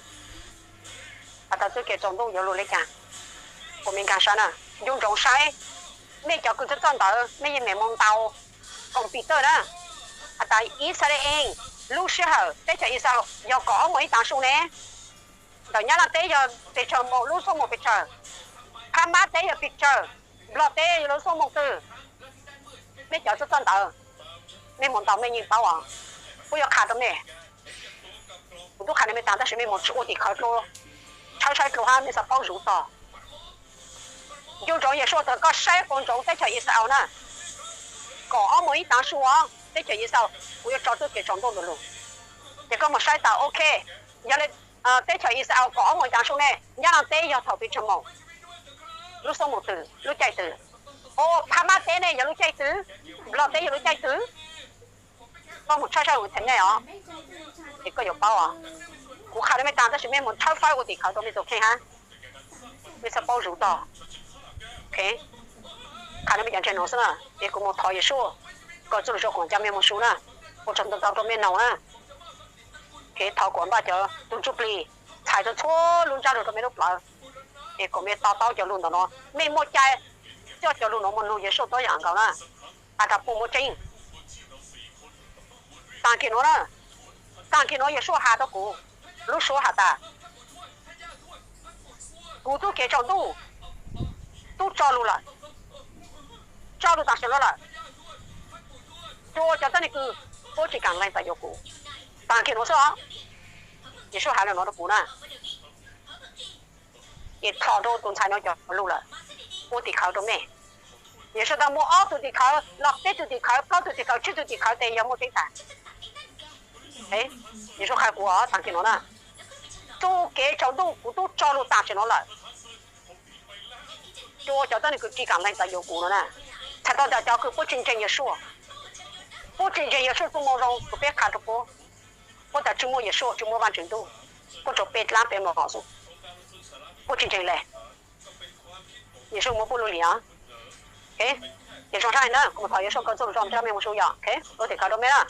has tas txuj kev tsaus ntuj yuav lug le caag, kuas mej nkaag sab na. Ncu ntsoov saib, mej cov kws txawj txawj ntawv mej yeej meem moog ntaus koom pim tawj na, has tas Yixalayees lub sij hawm teb chaws Yixalayees yog kaum ob moos ib taav su ne, ntawm Nyab Laj teb yog pes tsawg moos, lub xuaj moos pes tsawg, Phab Mab teb yog pes tsawg, Nplog teb yog lub xuaj moos twg, mej cov txawj txawj ntawv, mej moog ntaus mej yeej paub os. Kuv yuav qha rau mej, kuv tub qha rau mej taag tab sis mej moog ua tim khawv dlua, tshawb saib dlua hab mej xav paub zuv txog. Ncu ntsoov Yeshua txug koj saib quas ntsoov teb chaws Yixalayees na, kaum ob moos ib taav su os, teb chaws Yixalayees kuv yuav tso txuj kev tsaus ntuj ntawd lug. Ces koj moog saib tas ok, yog le teb chaws Yixalayees kaum ob moos ib taav su ne, Nyab Laj teb yog thaum pes tsawg moos, lub xuaj moos twg, lub caij twg, o Phab Mab teb ne yog lub caij twg, Nplog teb yog lub caij twg, koj moog tshawb saib ua txhais nej os, es koj yuav paub os. Kuv qha rau mej taag tab sis mej moog tshawb fawb ua tim khawv rau mej txuj kheej hab, mej txhaj paub zuv txog. Qha rau mej cov ntseeg nuav xwb na, es kuv moog thov Yeshua kom txuj lug zoo kuas ca mej moog su na. Ua tsaug ntau ntau rau mej noog na. Thov kuas npaj cov tug ntsuj plig txhais txhua txhua lub ntsab lug rau mej lub plawv, es kom mej to taub cov lug ntawm no, mej muaj cai coj cov lug nuav moog nug Yeshua tuab yaam nkaus na. Has tas puj muaj tseeb. Taag kis nuav na, taag kis nuav Yeshua has rau kuv lub suab has tas, kuv txuj kev tsaus ntuj tub tso lug lawm, tso lug taam sim no lawm. Tsuas cov tuab neeg kws puab tsis kaam leej txais yuav kuv. Taag kis nuav xwb os, Yeshua has le nuav rau kuv na. Ces thov rau tus ntxhais no cov lug lawm, ua tim khawv rau mej. Yeshua tas muaj ob tug tim khawv los peb tug tim khawv, plaub tug tim khawv, tsib tug tim khawv tes yog muaj tseeb tas. Yeshua qha kuv taag kis nuav na, txuj kev tsaus ntuj kuv tub tso lug taam sim no lawm. Tsuas cov tuab neeg kws tsis kaam leej txais yuav kuv no na. Txhais tau tas cov kws puab tsis ntseeg Yeshua, puab tsis ntseeg Yeshua txuj moo zoo kws peb qha rau puab, puab tas tsis muaj Yeshua, tsis muaj Vaajtswv Ntuj, puab tsuas pe dlaab pe mlom xwb, puab tsis ntseeg le. Yeshua muab puab lug lim os. Ces zoo saib na, kuv moog thov Yeshua koj txuj lug zoo nrug mej moog su yom. Ua tim khawv rau mej na.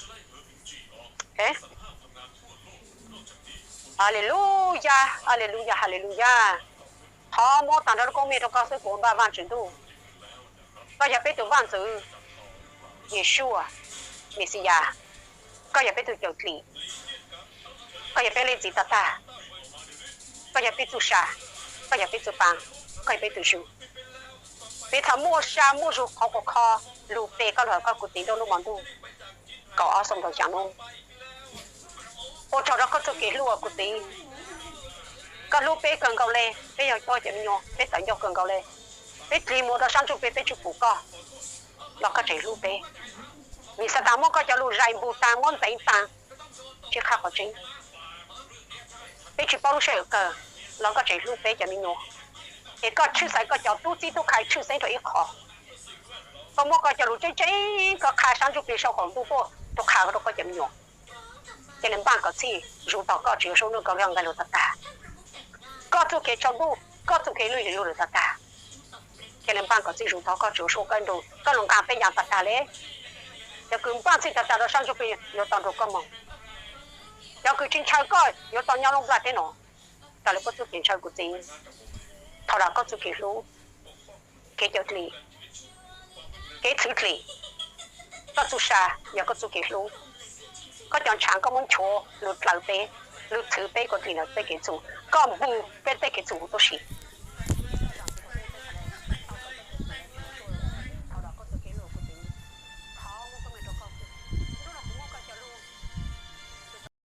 Haleluya, haleluya, haleluya. Thov muab taag nrho lub koob mej rau koj xwb kuv ua npaj Vaajtswv Ntuj. Koj yog peb tug Vaajntxwv, Yeshua, Mexiyas. Koj yog peb tug Cawm Dlim. Koj yog peb Leej Txiv tag tag. Koj yog peb txuj sa, koj yog peb txuj paa, koj yog peb tug zug. Peb txhad muaj sa muaj zug qhov quas kho, lug pe koj lug has koj kuv txiv nruab lub hmo ntuj kaum ob xyoo rau xya nub. Ua tsaug rau koj txuj kev hlub kuv txiv. Koj hlub peb kawg nkaus le, peb yog koj cov me nyuam peb txawm ncauj kawg nkaus le. Peb dlig mus rau sab ntsuj plig peb tsis pum koj, los koj tseem hlub peb. Nim xa tas muab koj cov lug zais npug taag muab ntxeev taag, tsis qha qhov tseeb. Peb tsis paub lub sij hawm kawg, los koj tseem hlub peb cov me nyuam. Es koj tshwj xeeb koj cov tub txib tub khai tshwj xeeb rau ib qho. Koj muab koj cov lug tseeb tseeb koj qha sab ntsuj plig sau qaum ntuj tuaj rau qha rau koj cov me nyuam. Cia li npaaj kom txhij zus tog koj tsis yuav suab ntuj koj yog nqe lug tag tag. Koj txuj kev tsau ntuj koj txuj kev lug lug tag tag. Cia li npaaj kom txhij zus tog koj tsis yuav suab koj ntuj koj lug nqaa peb ncaam tag tag le. Cov kws npaaj txhij tag tag rau sab ntsuj plig yuav tau nrug koj moog. Cov kws tsis ntshaw koj yuav tau nyob lub nplaj teb no. Raws le koj txuj kev ntshaw kuv txiv, thaum lawm koj txuj kev hlub, kev cawm dlim, kev txhwv dlim, koj txuj sa yog koj txuj kev hlub. Koj cov ntshaav koj muab nchuav lug dlaws peb, lug txhwv peb kuv dlim ntawm tej kev txhum, koj npug peb tej kev txhum huv tub si.